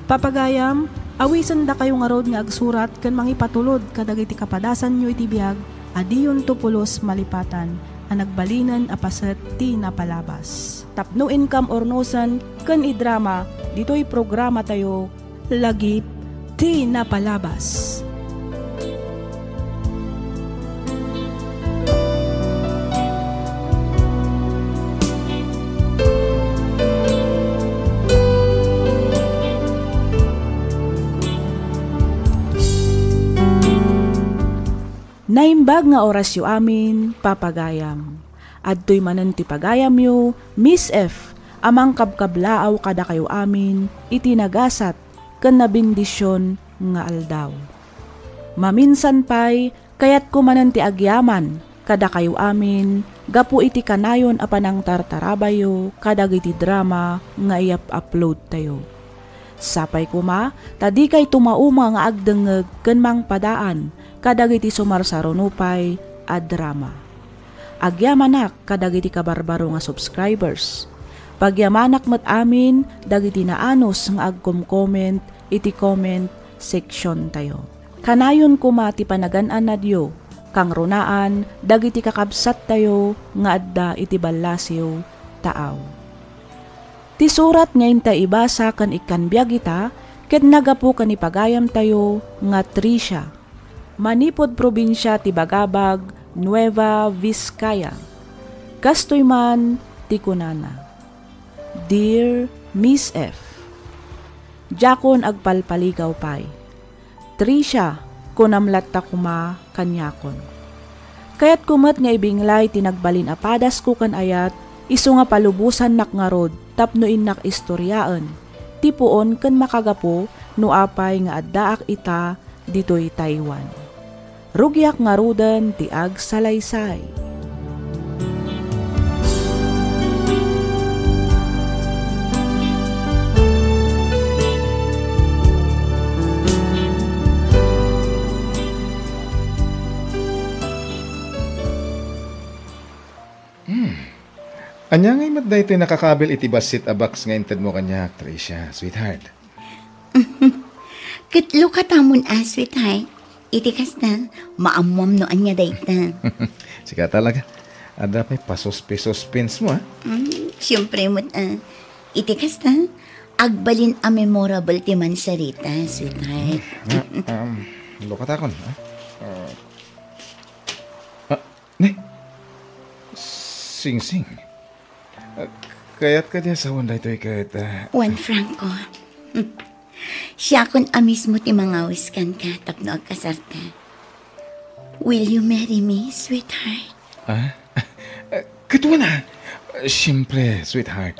Papagayam, awisendakayo ngarud nga agsurat ken mangipatulod kadagiti kapadasanyo iti biag a diyonto pulos malipatan a nagbalinen a paset ti napalabas. Tapno inkam urnosen ken idrama ditoy programatayo, Lagip ti Napalabas. Naimbag nga orasyo amin, papagayam. Adtoy manen ti pagayamyo, Miss F, a mangkabkablaaw kadakayo amin iti nagasat ken nabendision nga aldaw. Maminsan pay, kayatko manen ti agyaman kadakayo amin gapu iti kanayon a panangtartarabayyo kadagiti drama nga iyap-uploadtayo. Sapay koma ta dikay tumauma nga agdengngeg ken mangpadaan kadagiti sumarsaruno pay a drama. Agyamanak kadagiti kabarbaro nga subscribers. Pagyamanak met amin dagiti naanus nga agkom-comment iti comment section tayo. Kanayon koma ti panagan-anadyo, kangrunaan dagiti kakabsattayo nga adda iti ballasiw taaw. Ti surat nga intay ibasa ken ikkan biag ita ket nagapu ken ni pagayamtayo nga Tricia, manipud probinsia ti Bagabag, Nueva Vizcaya. Kastoy man ti kunana, "Dear Miss F, diakon agpalpaligaw pay. Tricia, kunam latta koma kaniakon. Kayatko met nga ibinglay ti nagbalin a padasko ken ayat, isu nga palubosannak ngarud tapno innak istoriaen ti puon ken makagapu no apay nga addaak ita ditoy Taiwan. Rugiak ngaruden ti agsalaysay." Ania ngay met daytoy nakakabil iti bassit a box nga intedmo kaniak, Tricia, sweetheart? Ket lukatamon a, sweetheart. Iti kasta, maammuam no ania dayta. Sika talaga. Adda pay pasuspe-suspensemo, a? Mm, siempre met, a. Iti kasta, agbalin a memorable ti mansarita, sweetheart. Ah, um, lukatakon, a? Ah, ah, ne? Singsing. Ah, kayat kadi a sawen daytoy ket, ah, Juan Franco. Siakon a mismo ti mangawis kenka tapno agkasarta. Will you marry me, sweetheart? Ah? Ah, ket wen a? Siempre, sweetheart.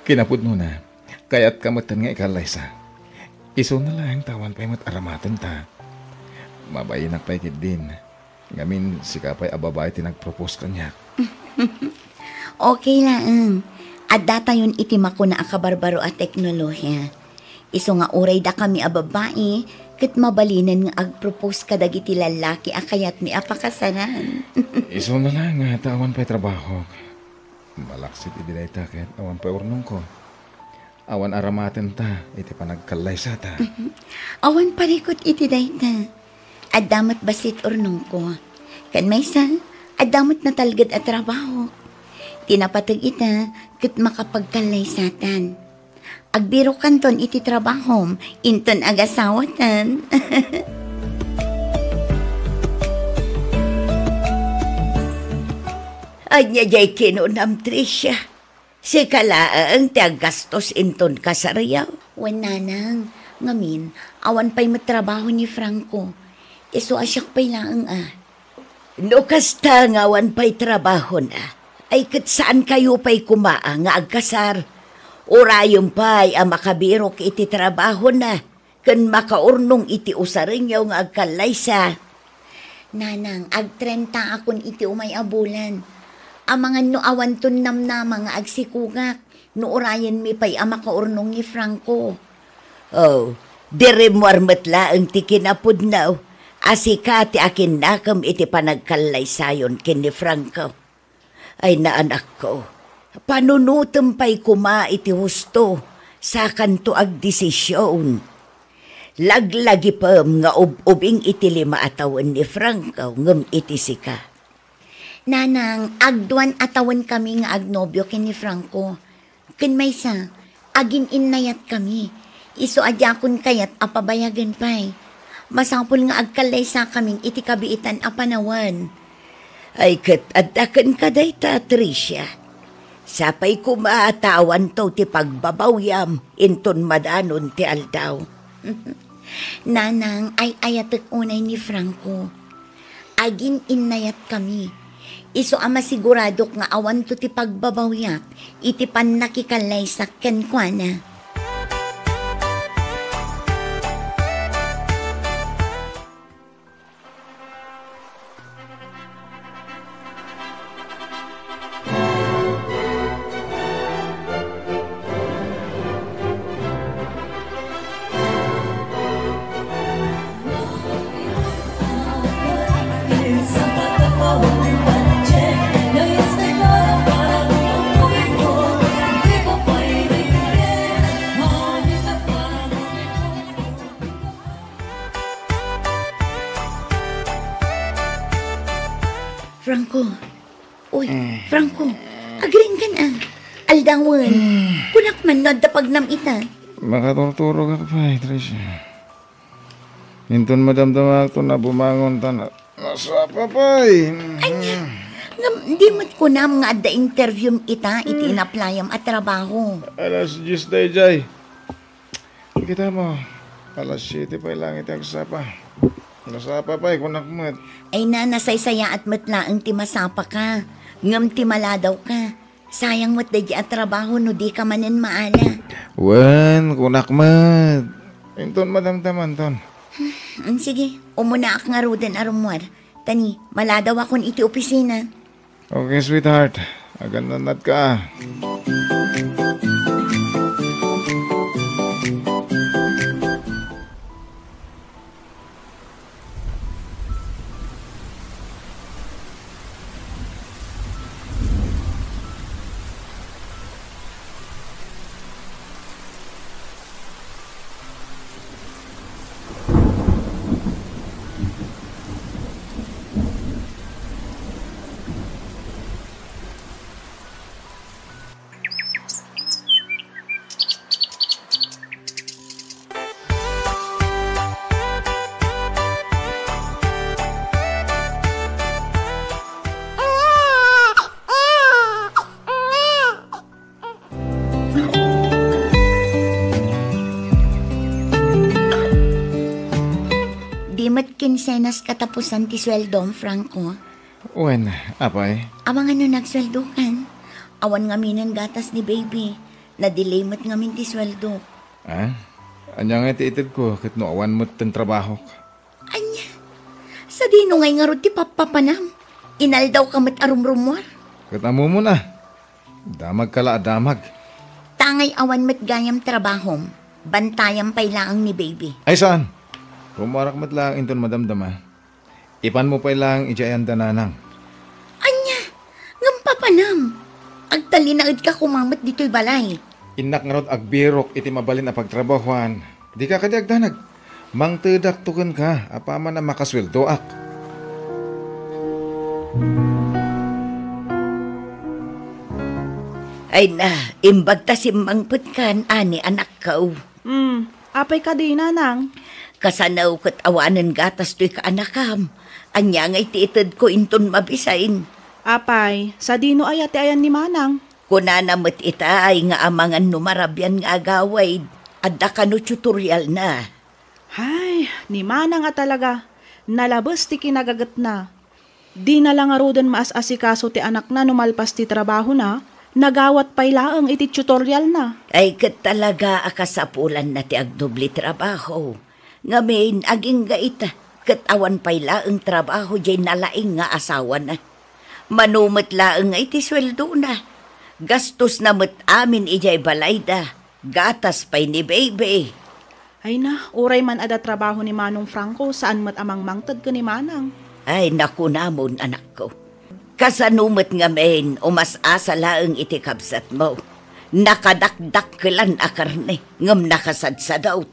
Kinapudnona, kayatka metten nga ikallaysa. Isuna laeng ta awan pay met aramatenta. Mabainak pay ketdin. Ngamin, sika pay a babai ti nagpropose kaniak. Okay laeng. Addatayon iti makuna a kabarbaro a teknolohia. Isu nga uray dakami a babai, ket mabalinen nga agpropose kadagiti lallaki a kayatmi a pakasaran. Isuna laeng ta awan pay trabahok. Malaksid idi dayta ket awan pay urnongko. Awan aramatenta iti panagkallaysata. Mhm. Awan parikut iti dayta. Adda met bassit urnongko. Ken maysa, adda met natalged a trabaho. Ti napateg ita, ket makapagkallaysatan. Agbirokanton iti trabahom, inton agasawatan. Ania diay kinunam, Tricia? Sika laeng ti aggastos inton kasaryo? Wen, nanang, ngamin, awan pay met trabaho ni Franco. Isu a siak pay laeng a. No kasta nga awan pay trabahona, ay ket saankayo pay koma nga agkasar. Urayen pay a makabirok iti trabahona. Ken makaurnong iti usarenyo nga agkallaysa. Nanang, agtrentaakon iti umay a bulan. Amangan no awanton namnama nga agsikogak, no urayenmi pay a makaurnong ni Franco. Oh, di rimmuar met laeng ti kinapudno a sika ti akinnakem iti panagkallaysayon ken ni Franco. Ay, naanakko, panunotem pay koma iti husto, sakanto agdesision. Laglagipem nga ub-ubing iti lima a tawen ni Franco ngem iti sika. Nanang, agduan a tawenkami nga agnobio ken ni Franco. Ken maysa, agin-innayatkami. Isu a diakon kayat a pabayagen pay. Masapul nga agkallaysakamin iti kabiitan a panawen. Ay, ket adda kenka dayta, Tricia. Sapay koma ta awanto ti pagbabawyam inton madanon ti aldaw. Nanang, ay-ayatek unay ni Franco. Agin-innayatkami. Isu a masiguradok nga awanto ti pagbabawyak iti pannakikallaysak kenkuana. Franco. Uy, eh, Franco, agriingkan a. Aldawen. Hmm. Kunak man no adda pagnam ita. Makaturturog ako pay, Tricia. Inton madamdamaakto na bumangon ta na, nasapa pay. Ania? Ngem, di met kunam nga adda interview ita iti, hmm, inaplayam a trabaho. Alas dies daydiay. Kita mo, alas siete pay lang iti agsapa. Nasapa pay, kunak met. Ay na, nasaysayaat met laeng ti masapaka, ngem ti maladawka. Sayang met daydi a trabaho no dika manen maala. Wen, kunak met. Inton madamdamanton. Hmm, sige, umunaak ngaruden a rummuar. Ta ni, maladawakon iti opisina. Okay, sweetheart. Agannanadka. Kinsenas katapusan ti sueldom, Franco? Wen, apay? Amangan no nagsueldokan. Awan ngaminen gatas ni baby. Nadelay met ngamin ti sueldo. Ah? Ania ngay ti itedko ket no awan met ten trabahok? Ania? Sadino ngay ngarud ti pappapanam? Inaldawka met a rumrummuar? Ket ammom a. Damagka la a damag. Tangay awan met gayam trabahom, bantayam pay laeng ni baby. Ay saan? Rummuarak met laeng inton madamdama. Ipanmo pay laeng idiay anda nanang. Ania? Ngem papanam? Agtalinaedka koma met ditoy balay. Innak ngarud agbirok iti mabalin a pagtrabahoan. Dika kadi agdanag. Mangtedakto kenka apaman a makasueldoak. Ay na, imbag ta simmangpetkan, ani, anakko. Hmm, apay kadi, nanang? Kasano ket awanen gatas toy kaanakam? Ania ngay ti itedko inton mabisin? Apay, sadino aya ti ayan ni manang? Kunana met itay nga amangan no marabian nga agawid, adda kano tutorialna. Hay, ni manang a talaga, nalabes ti kinagagetna. Dina la ngaruden maas-asikaso ti anakna no malpas ti trabahona, nagawat pay laeng iti tutorialna. Ay, ket talaga a kasapulanna ti agdubli trabaho. Ngamin, agingga ita, ket awan pay laeng trabaho diay nalaing nga asawana. Mano met laeng nga iti sueldona. Gastosna met amin idiay balayda, gatas pay ni baby. Ay na, uray man adda trabaho ni Manong Franco, saan met a mangmangted ken ni Manang. Ay, nakunamon, anakko. Kasano met ngamin, umas-asa laeng iti kabsatmo. Nakadakdakkelan a karne, ngem nakasadsadot.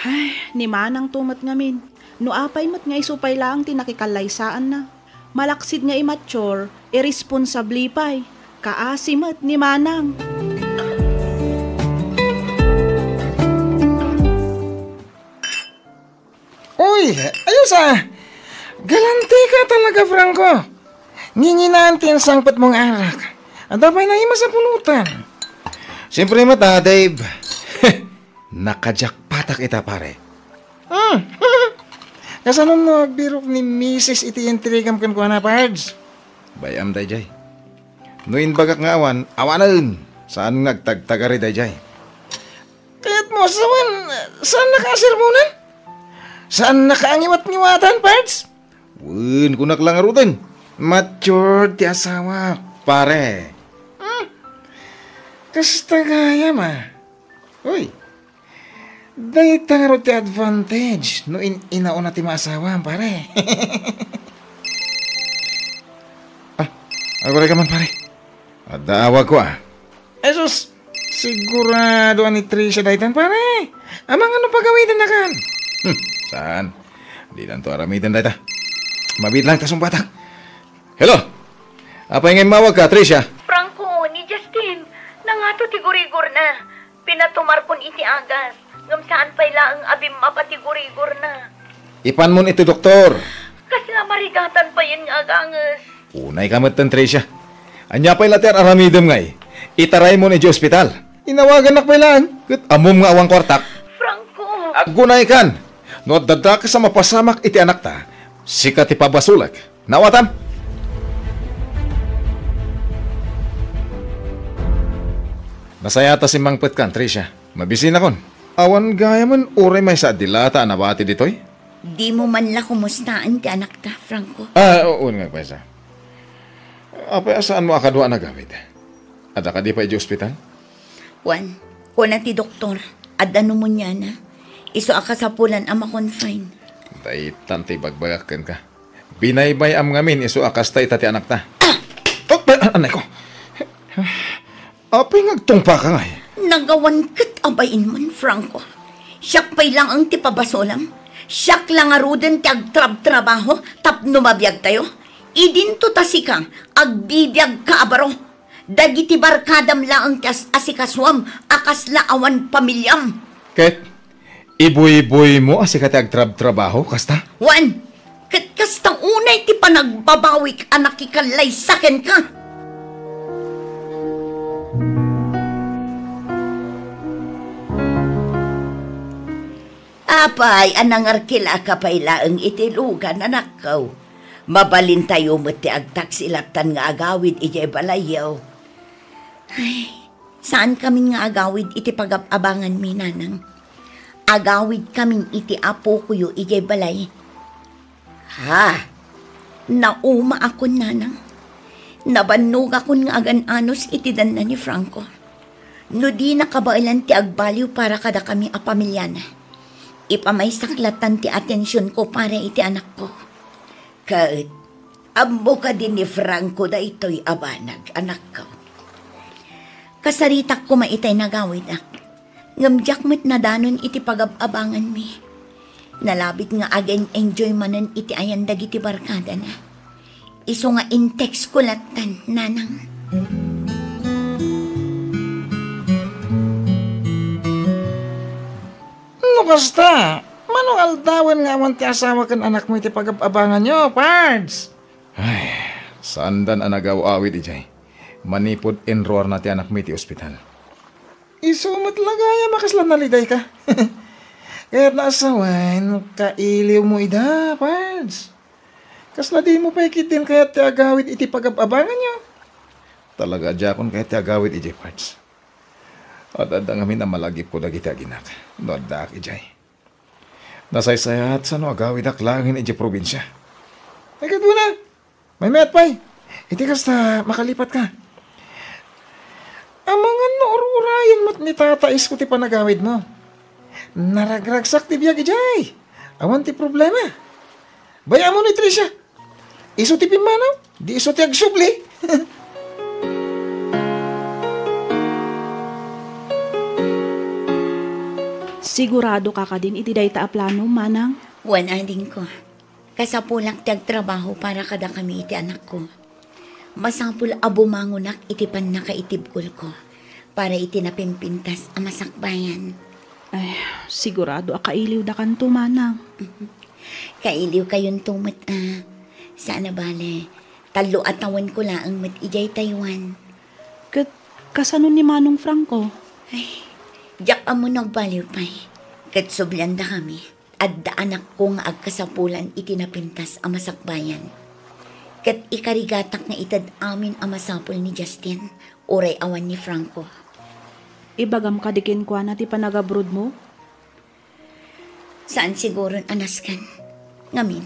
Ay, ni Manang to met ngamin. No apay met nga isu pay laeng ti nakikallaysaanna. Malaksid nga immature, irresponsable pay. Kaasi met ni Manang. Uy, ayos a! Galantika talaga, Franco. Nginginaan ti insangpetmo nga arak. Adda pay naimas a pulutan. Siyempre met a, Dave. Nakajakpatak ita, pare. Hmm. Kasano no agbirok ni misis iti intrigam kenkuana, Pards? Bay-am daydiay. No imbagak nga awan, awanen. Saan nga agtagtagari daydiay? Kayatmo a sawen, saannaka a sermonan? Saannaka a ngiwat-ngiwatan, Pards? Wen, kunak la ngaruden. Matured ti asawak, pare. Hmm. Kasta gayam a. Uy, dayta ngarud ti advantage no in-inauna ti maasawam, pare. Ah, aguray ka man, pare. Adda awagko, ah. Jesus, sigurado a ni Tricia daytan, pare. Amangan no pagawidennakan. Hmm, saan? Dinanto aramiden dayta. Mabiit lang ta sungbatak. Hello? Apay nga immawagka, Tricia? Franco, ni Justin. Nangato ti gurigorna. Pinatumarkon iti agas, ngem saan pay laeng a bimmaba ti gurigorna. Ipanmon iti doktor. Kasla marigatan payen nga aganges. Unayka metten, Tricia. Ania pay la ti ar-aramidem ngay? Itaraymon idiay ospital. Inawagannak pay laeng, ket ammom nga awan kuartak. Franco! Agunaykan! No adda dakes a mapasamak iti anakta, sika ti pabasolek. Nawatam? Nasayaat a simmangpetkan, Tricia. Mabisinakon. Awan gayamen uray maysa a dilata a nabati ditoy? Dimo man la kumustaen ti anakta, Franco? Ah, oo nga, paysa. Apay a saanmo a kadua a nagawid? Adda kadi pay idiay ospital? Wen, kuna ti doktor, adda pneumonia-na. Isu a kasapulan a ma-confine. Daytan ti ibagbagak kenka. Binaybay-am ngamin isu a kasta ita ti anakta. Ah! Oh, ay, anay ko. Apay nga agtungpaka ngay? Nagawan ket abain man, Franco. Siak pay laeng ti pabasolam. Siak la ngaruden ti agtrabtrabaho tapno mabiagtayo. Idinto ta sika, agbibiagka a baro. Dagiti barkadam laeng ti as-, asikasuam a kasla awan pamiliam. Ket ibuyboymo a sika ti agtrabtrabaho, kasta? Wen, ket kasta unay ti panagbabawik a nakikallaysa kenka. Apay a nangarkilaka pay laeng iti lugan, anakko? Mabalintayo met ti agtaksi lattan nga agawid idiay balayyo. Ay, saankamin nga agawid iti pagab-abanganmi, nanang. Agawidkamin iti apokoyo idiay balay. Ha? Naumaakon, nanang. Nabannogakon nga agan-anos iti danna ni Franco. No dina kabaelan ti agbaliw para kadakami a pamiliana, ipamaysak lattan ti atensionko para iti anakko. Ket, ammo kadi ni Franco daytoy a banag, anakko? Kasaritak koma itay nagawidak. Ngem diak met nadanon iti pagab-abanganmi. Nalabit nga agen-enjoy manen iti ayan dagiti barkadana. Isu nga in-text ko lattan, nanang. No kasta, mano nga aldawen nga awan ti asawa ken anakmo iti pagab-abanganyo, Pards? Ay, saandan a nagaw-awid idiay. Manipud inruarna ti anakmi iti ospital. Isu met la gayam a kasla nalidayka. Kayatna a sawen, kailiwmo ida, Pards. Kasla dimo pay ketdin kayat ti agawid iti pagab-abanganyo. Talaga a diakon kayat ti agawid idiay, Pards. Ad-adda ngamin a malagipko dagiti aginak no addaak idiay. Nasaysayaat sano agawidak laengen idiay probinsia. Ay, kadua na. Maymayat pay. Iti kasta, makalipatka. Amangan no ur-urayen met ni Tata isko ti panagawidmo. Naragragsak ti biag idiay. Awan ti problema. Bay-ammo ni Tricia. Isu ti pimmanaw, di isu ti agsubli. Sigurado ka kadin iti dayta a plano, manang? Wen, adingko. Kasapulak ti agtrabaho para kadakami iti anakko. Masapul a bumangonak iti pannakaitibkolko para iti napimpintas a masakbayan. Ay, sigurado a kailiwdakanto, manang. Kailiwkayonto met a. Saan a bale, tallo a tawenko laeng met idiay Taiwan. Ket kasano ni Manong Franco? Ay, diak ammo no agbaliw pay. Ket subliandakami. Adda anakko nga agkasapulan iti napintas a masakbayan. Ket ikarigatak nga ited amin a masapul ni Justin, uray awan ni Franco. Ibagam kadi kenkuana ti panagabrodmo? Saan siguron a nasken. Ngamin,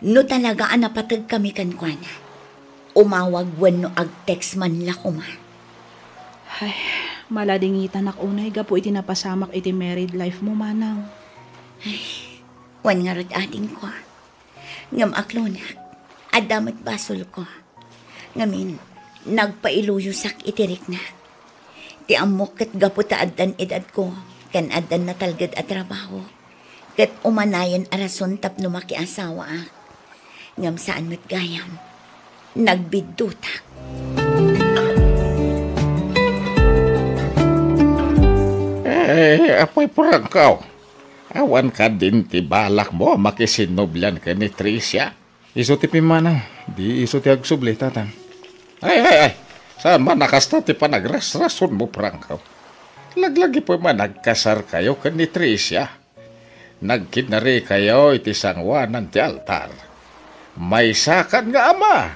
no talaga a napatgkami kenkuana, umawag wenno ag-text man la koma. Ay, maladingitanak unay gapu iti napasamak iti married life mo, manang. Ay, wen ngarud, adingko. Ngem aklonak, adda met basolko. Ngamin, nagpailuyosak iti riknak. Ti ammok ket gapu ta addan edadko, ken addan natalged a trabaho, ket umanayen a rason tapno makiasawaak. Ngem saan met gayam, nagbiddutak. Eh, apay, Franco, awan kadin ti balakmo a makisinnublian ken ni Tricia? Isu ti pimmanaw, di isu ti agsubli, Tatang. Ay, ay, ay! Saan man a kasta ti panagrasrasonmo, Franco? Laglagipem a nagkasarkayo ken ni Tricia. Nagkinnarikayo iti sangoanan ti altar. Maysakan nga ama.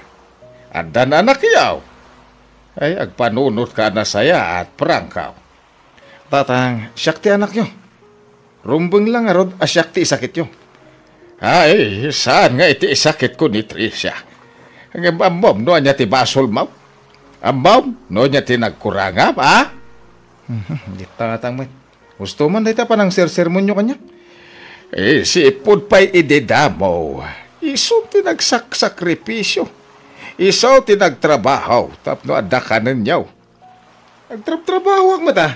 Addan anakyo. Ay, agpanunotka a nasayaat, Franco. Tatang, siak ti anakyo. Rumbeng la ngarud a siak ti isakityo. Ay, saan nga iti isakitko ni Tricia. Ngem ammom no ania ti basolmo? Ammom no ania ti nagkurangam, a? Mhm, di tatang met. Gusto man dayta panangsersermonyo kaniak. Eh, sipud pay idi damo. Isu ti nagsaksakripisio. Isu ti nagtrabaho tapno adda kanenyo. Agtrabtrabahoak met, a.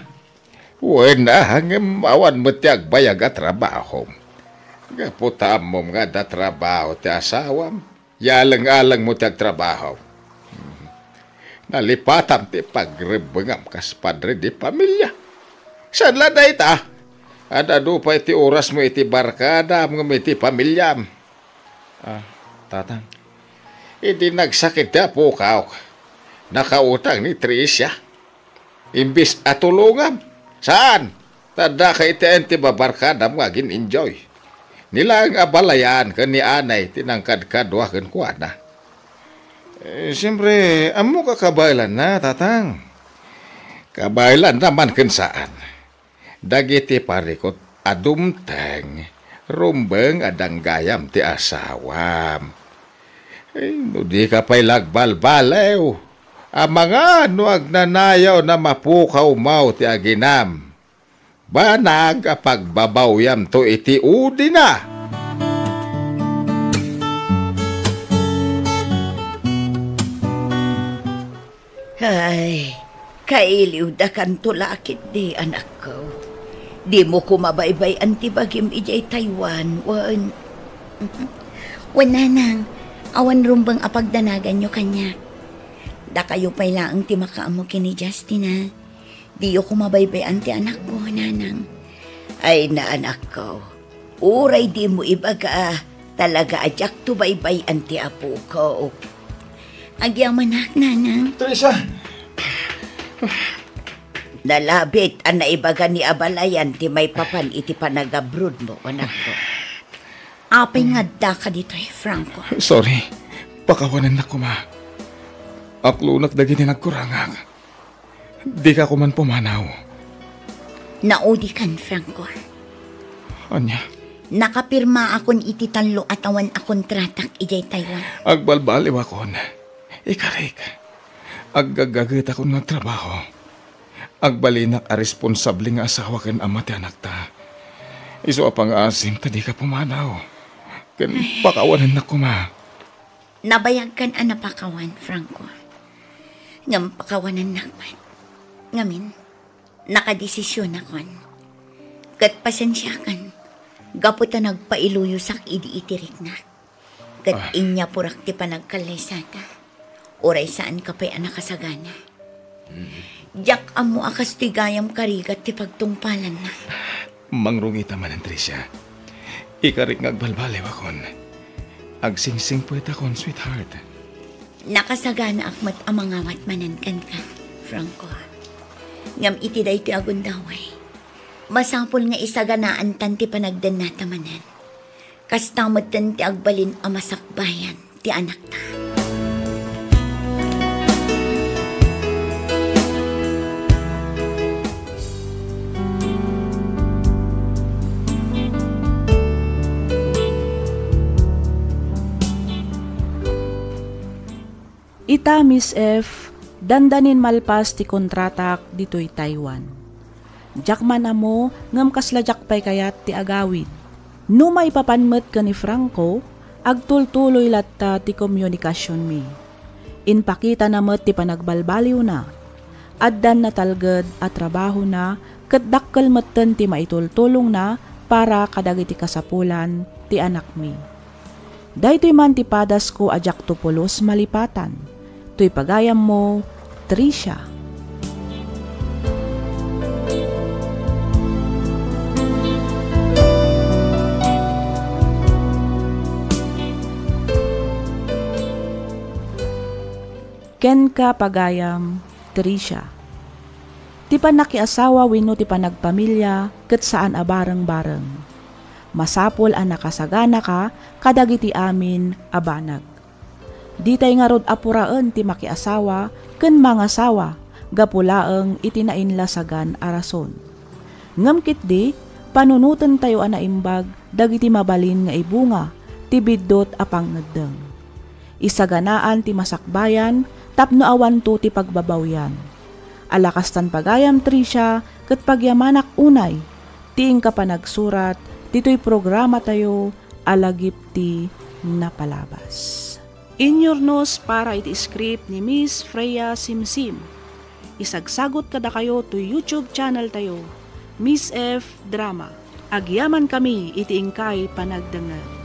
Wen, a, ngem awan met ti agbayag a trabaho. Gapu ta ammom nga adda trabaho ti asawam, yaleng-alengmo ti agtrabaho. Nalipatam ti pagrebbengam kas padre di pamilia. Saan la dayta? Ad-adu pay ti orasmo iti barkadam ngem iti pamiliam. Ah, Tatang. Idi nagsakit ti apok, nakautang ni Tricia. Imbis a tulongam, saan? Ta adda kay ti babarkadam nga agin-enjoy. Ni laeng a balayan ken ni anay ti nangkadkadua kenkuana. Eh, siyempre, ammok a kabaelanna, Tatang. Kabaelanna man ken saan. Dagiti parikut a dumteng, rumbeng a danggayam ti asawam. Eh, no dika pay la agbalbaliw, amangan no agnanayaw na mapukawmaw ti aginam. Banag a pagbabawyamto iti udina. Ay, kailiwdakanto la ketdi, anakko. Dimo koma baybay-an ti bagim idiay Taiwan, wen? Wen, nanang, awan rumbeng a pagdanaganyo kaniak. Dakayo pay laeng ti makaammo ken ni Justin, a. Diyo koma baybay-an ti anakko, nanang. Ay, na, anakko. Uray dimo ibaga, talaga a diakto baybay-an ti apoko. Agyamanak, nanang. Teresa! Nalabit a naibaga ni a balayan ti maipapan iti panagabrodmo, anakko. Apay nga addaka ditoy, Franco? Sorry. Pakawanennak koma. Aklonak dagiti nagkurangak. Dika koman pumanaw. Naudikan, Franco. Ania? Nakapirmaakon iti tallo a tawen a kontratak idiay Taiwan. Agbalbaliwakon. Ikarik. Aggaggagetakon nga agtrabaho. Agbalinak a responsable nga asawa ken ama ti anakta. Isu a pangaasim ta dika pumanaw. Ken Ay. Pakawanennak koma. Nabayagkan a napakawan, Franco. Ngem pakawanennak met. Ngamin, nakadesisionakon. Ket pasensiakan, gapu ta nagpailuyosak idi itiriknak. Ket Ah. inyapurak ti panagkallaysata. Uray saanka pay a nakasagana. Diak ammo a kastoy gayam karigat ti pagtungpalanna. Mangrungita manen, Tricia. Ikarik nga agbalbaliwakon. Agsingsingpetakon, sweetheart. Nakasaganaak met a mangawat manen kenka, Franco. Ngem iti daytoy a gundaway, masapul nga isaganaantan ti panagdennata manen. Kasta metten ti agbalin a masakbayan ti anakta. Ita, Miss F, dandanin malpas ti kontratak ditoy Taiwan. Diak man ammo ngem kasla diak pay kayat ti agawid. No maipapan met ken ni Franco, agtultuloy latta ti komunikasionmi. Impakitana met ti panagbalbaliwna. Addan natalged a trabahona ket dakkel metten ti maitultulongna para kadagiti kasapulan ti anakmi. Daytoy man ti padasko a diakto pulos malipatan. Toy pagayammo, Tricia. Kenka, pagayam, Tricia. Ti pannakiasawa wenno ti panagpamilia ket saan a bareng-bareng. Masapul a nakasaganaka kadagiti amin a banag. Ditay ngarud a puraen ti makiasawa ken mangasawa gapu laeng iti nainlasagan a rason. Ngem ketdi, panunotentayo a naimbag dagiti mabalin nga ibunga ti biddut a pangngeddeng. Isaganaan ti masakbayan tapno awanto ti pagbabawian. Ala kastan pagayam, Tricia, ket pagyamanak unay ti inka panagsurat ditoy programatayo a Lagip ti Napalabas. Inyurnos para iti script ni Miss Freya Simsim. Isagsagot kadakayo toy YouTube channel tayo, Miss F Drama. Agyamankami iti inkay panagdengngeg.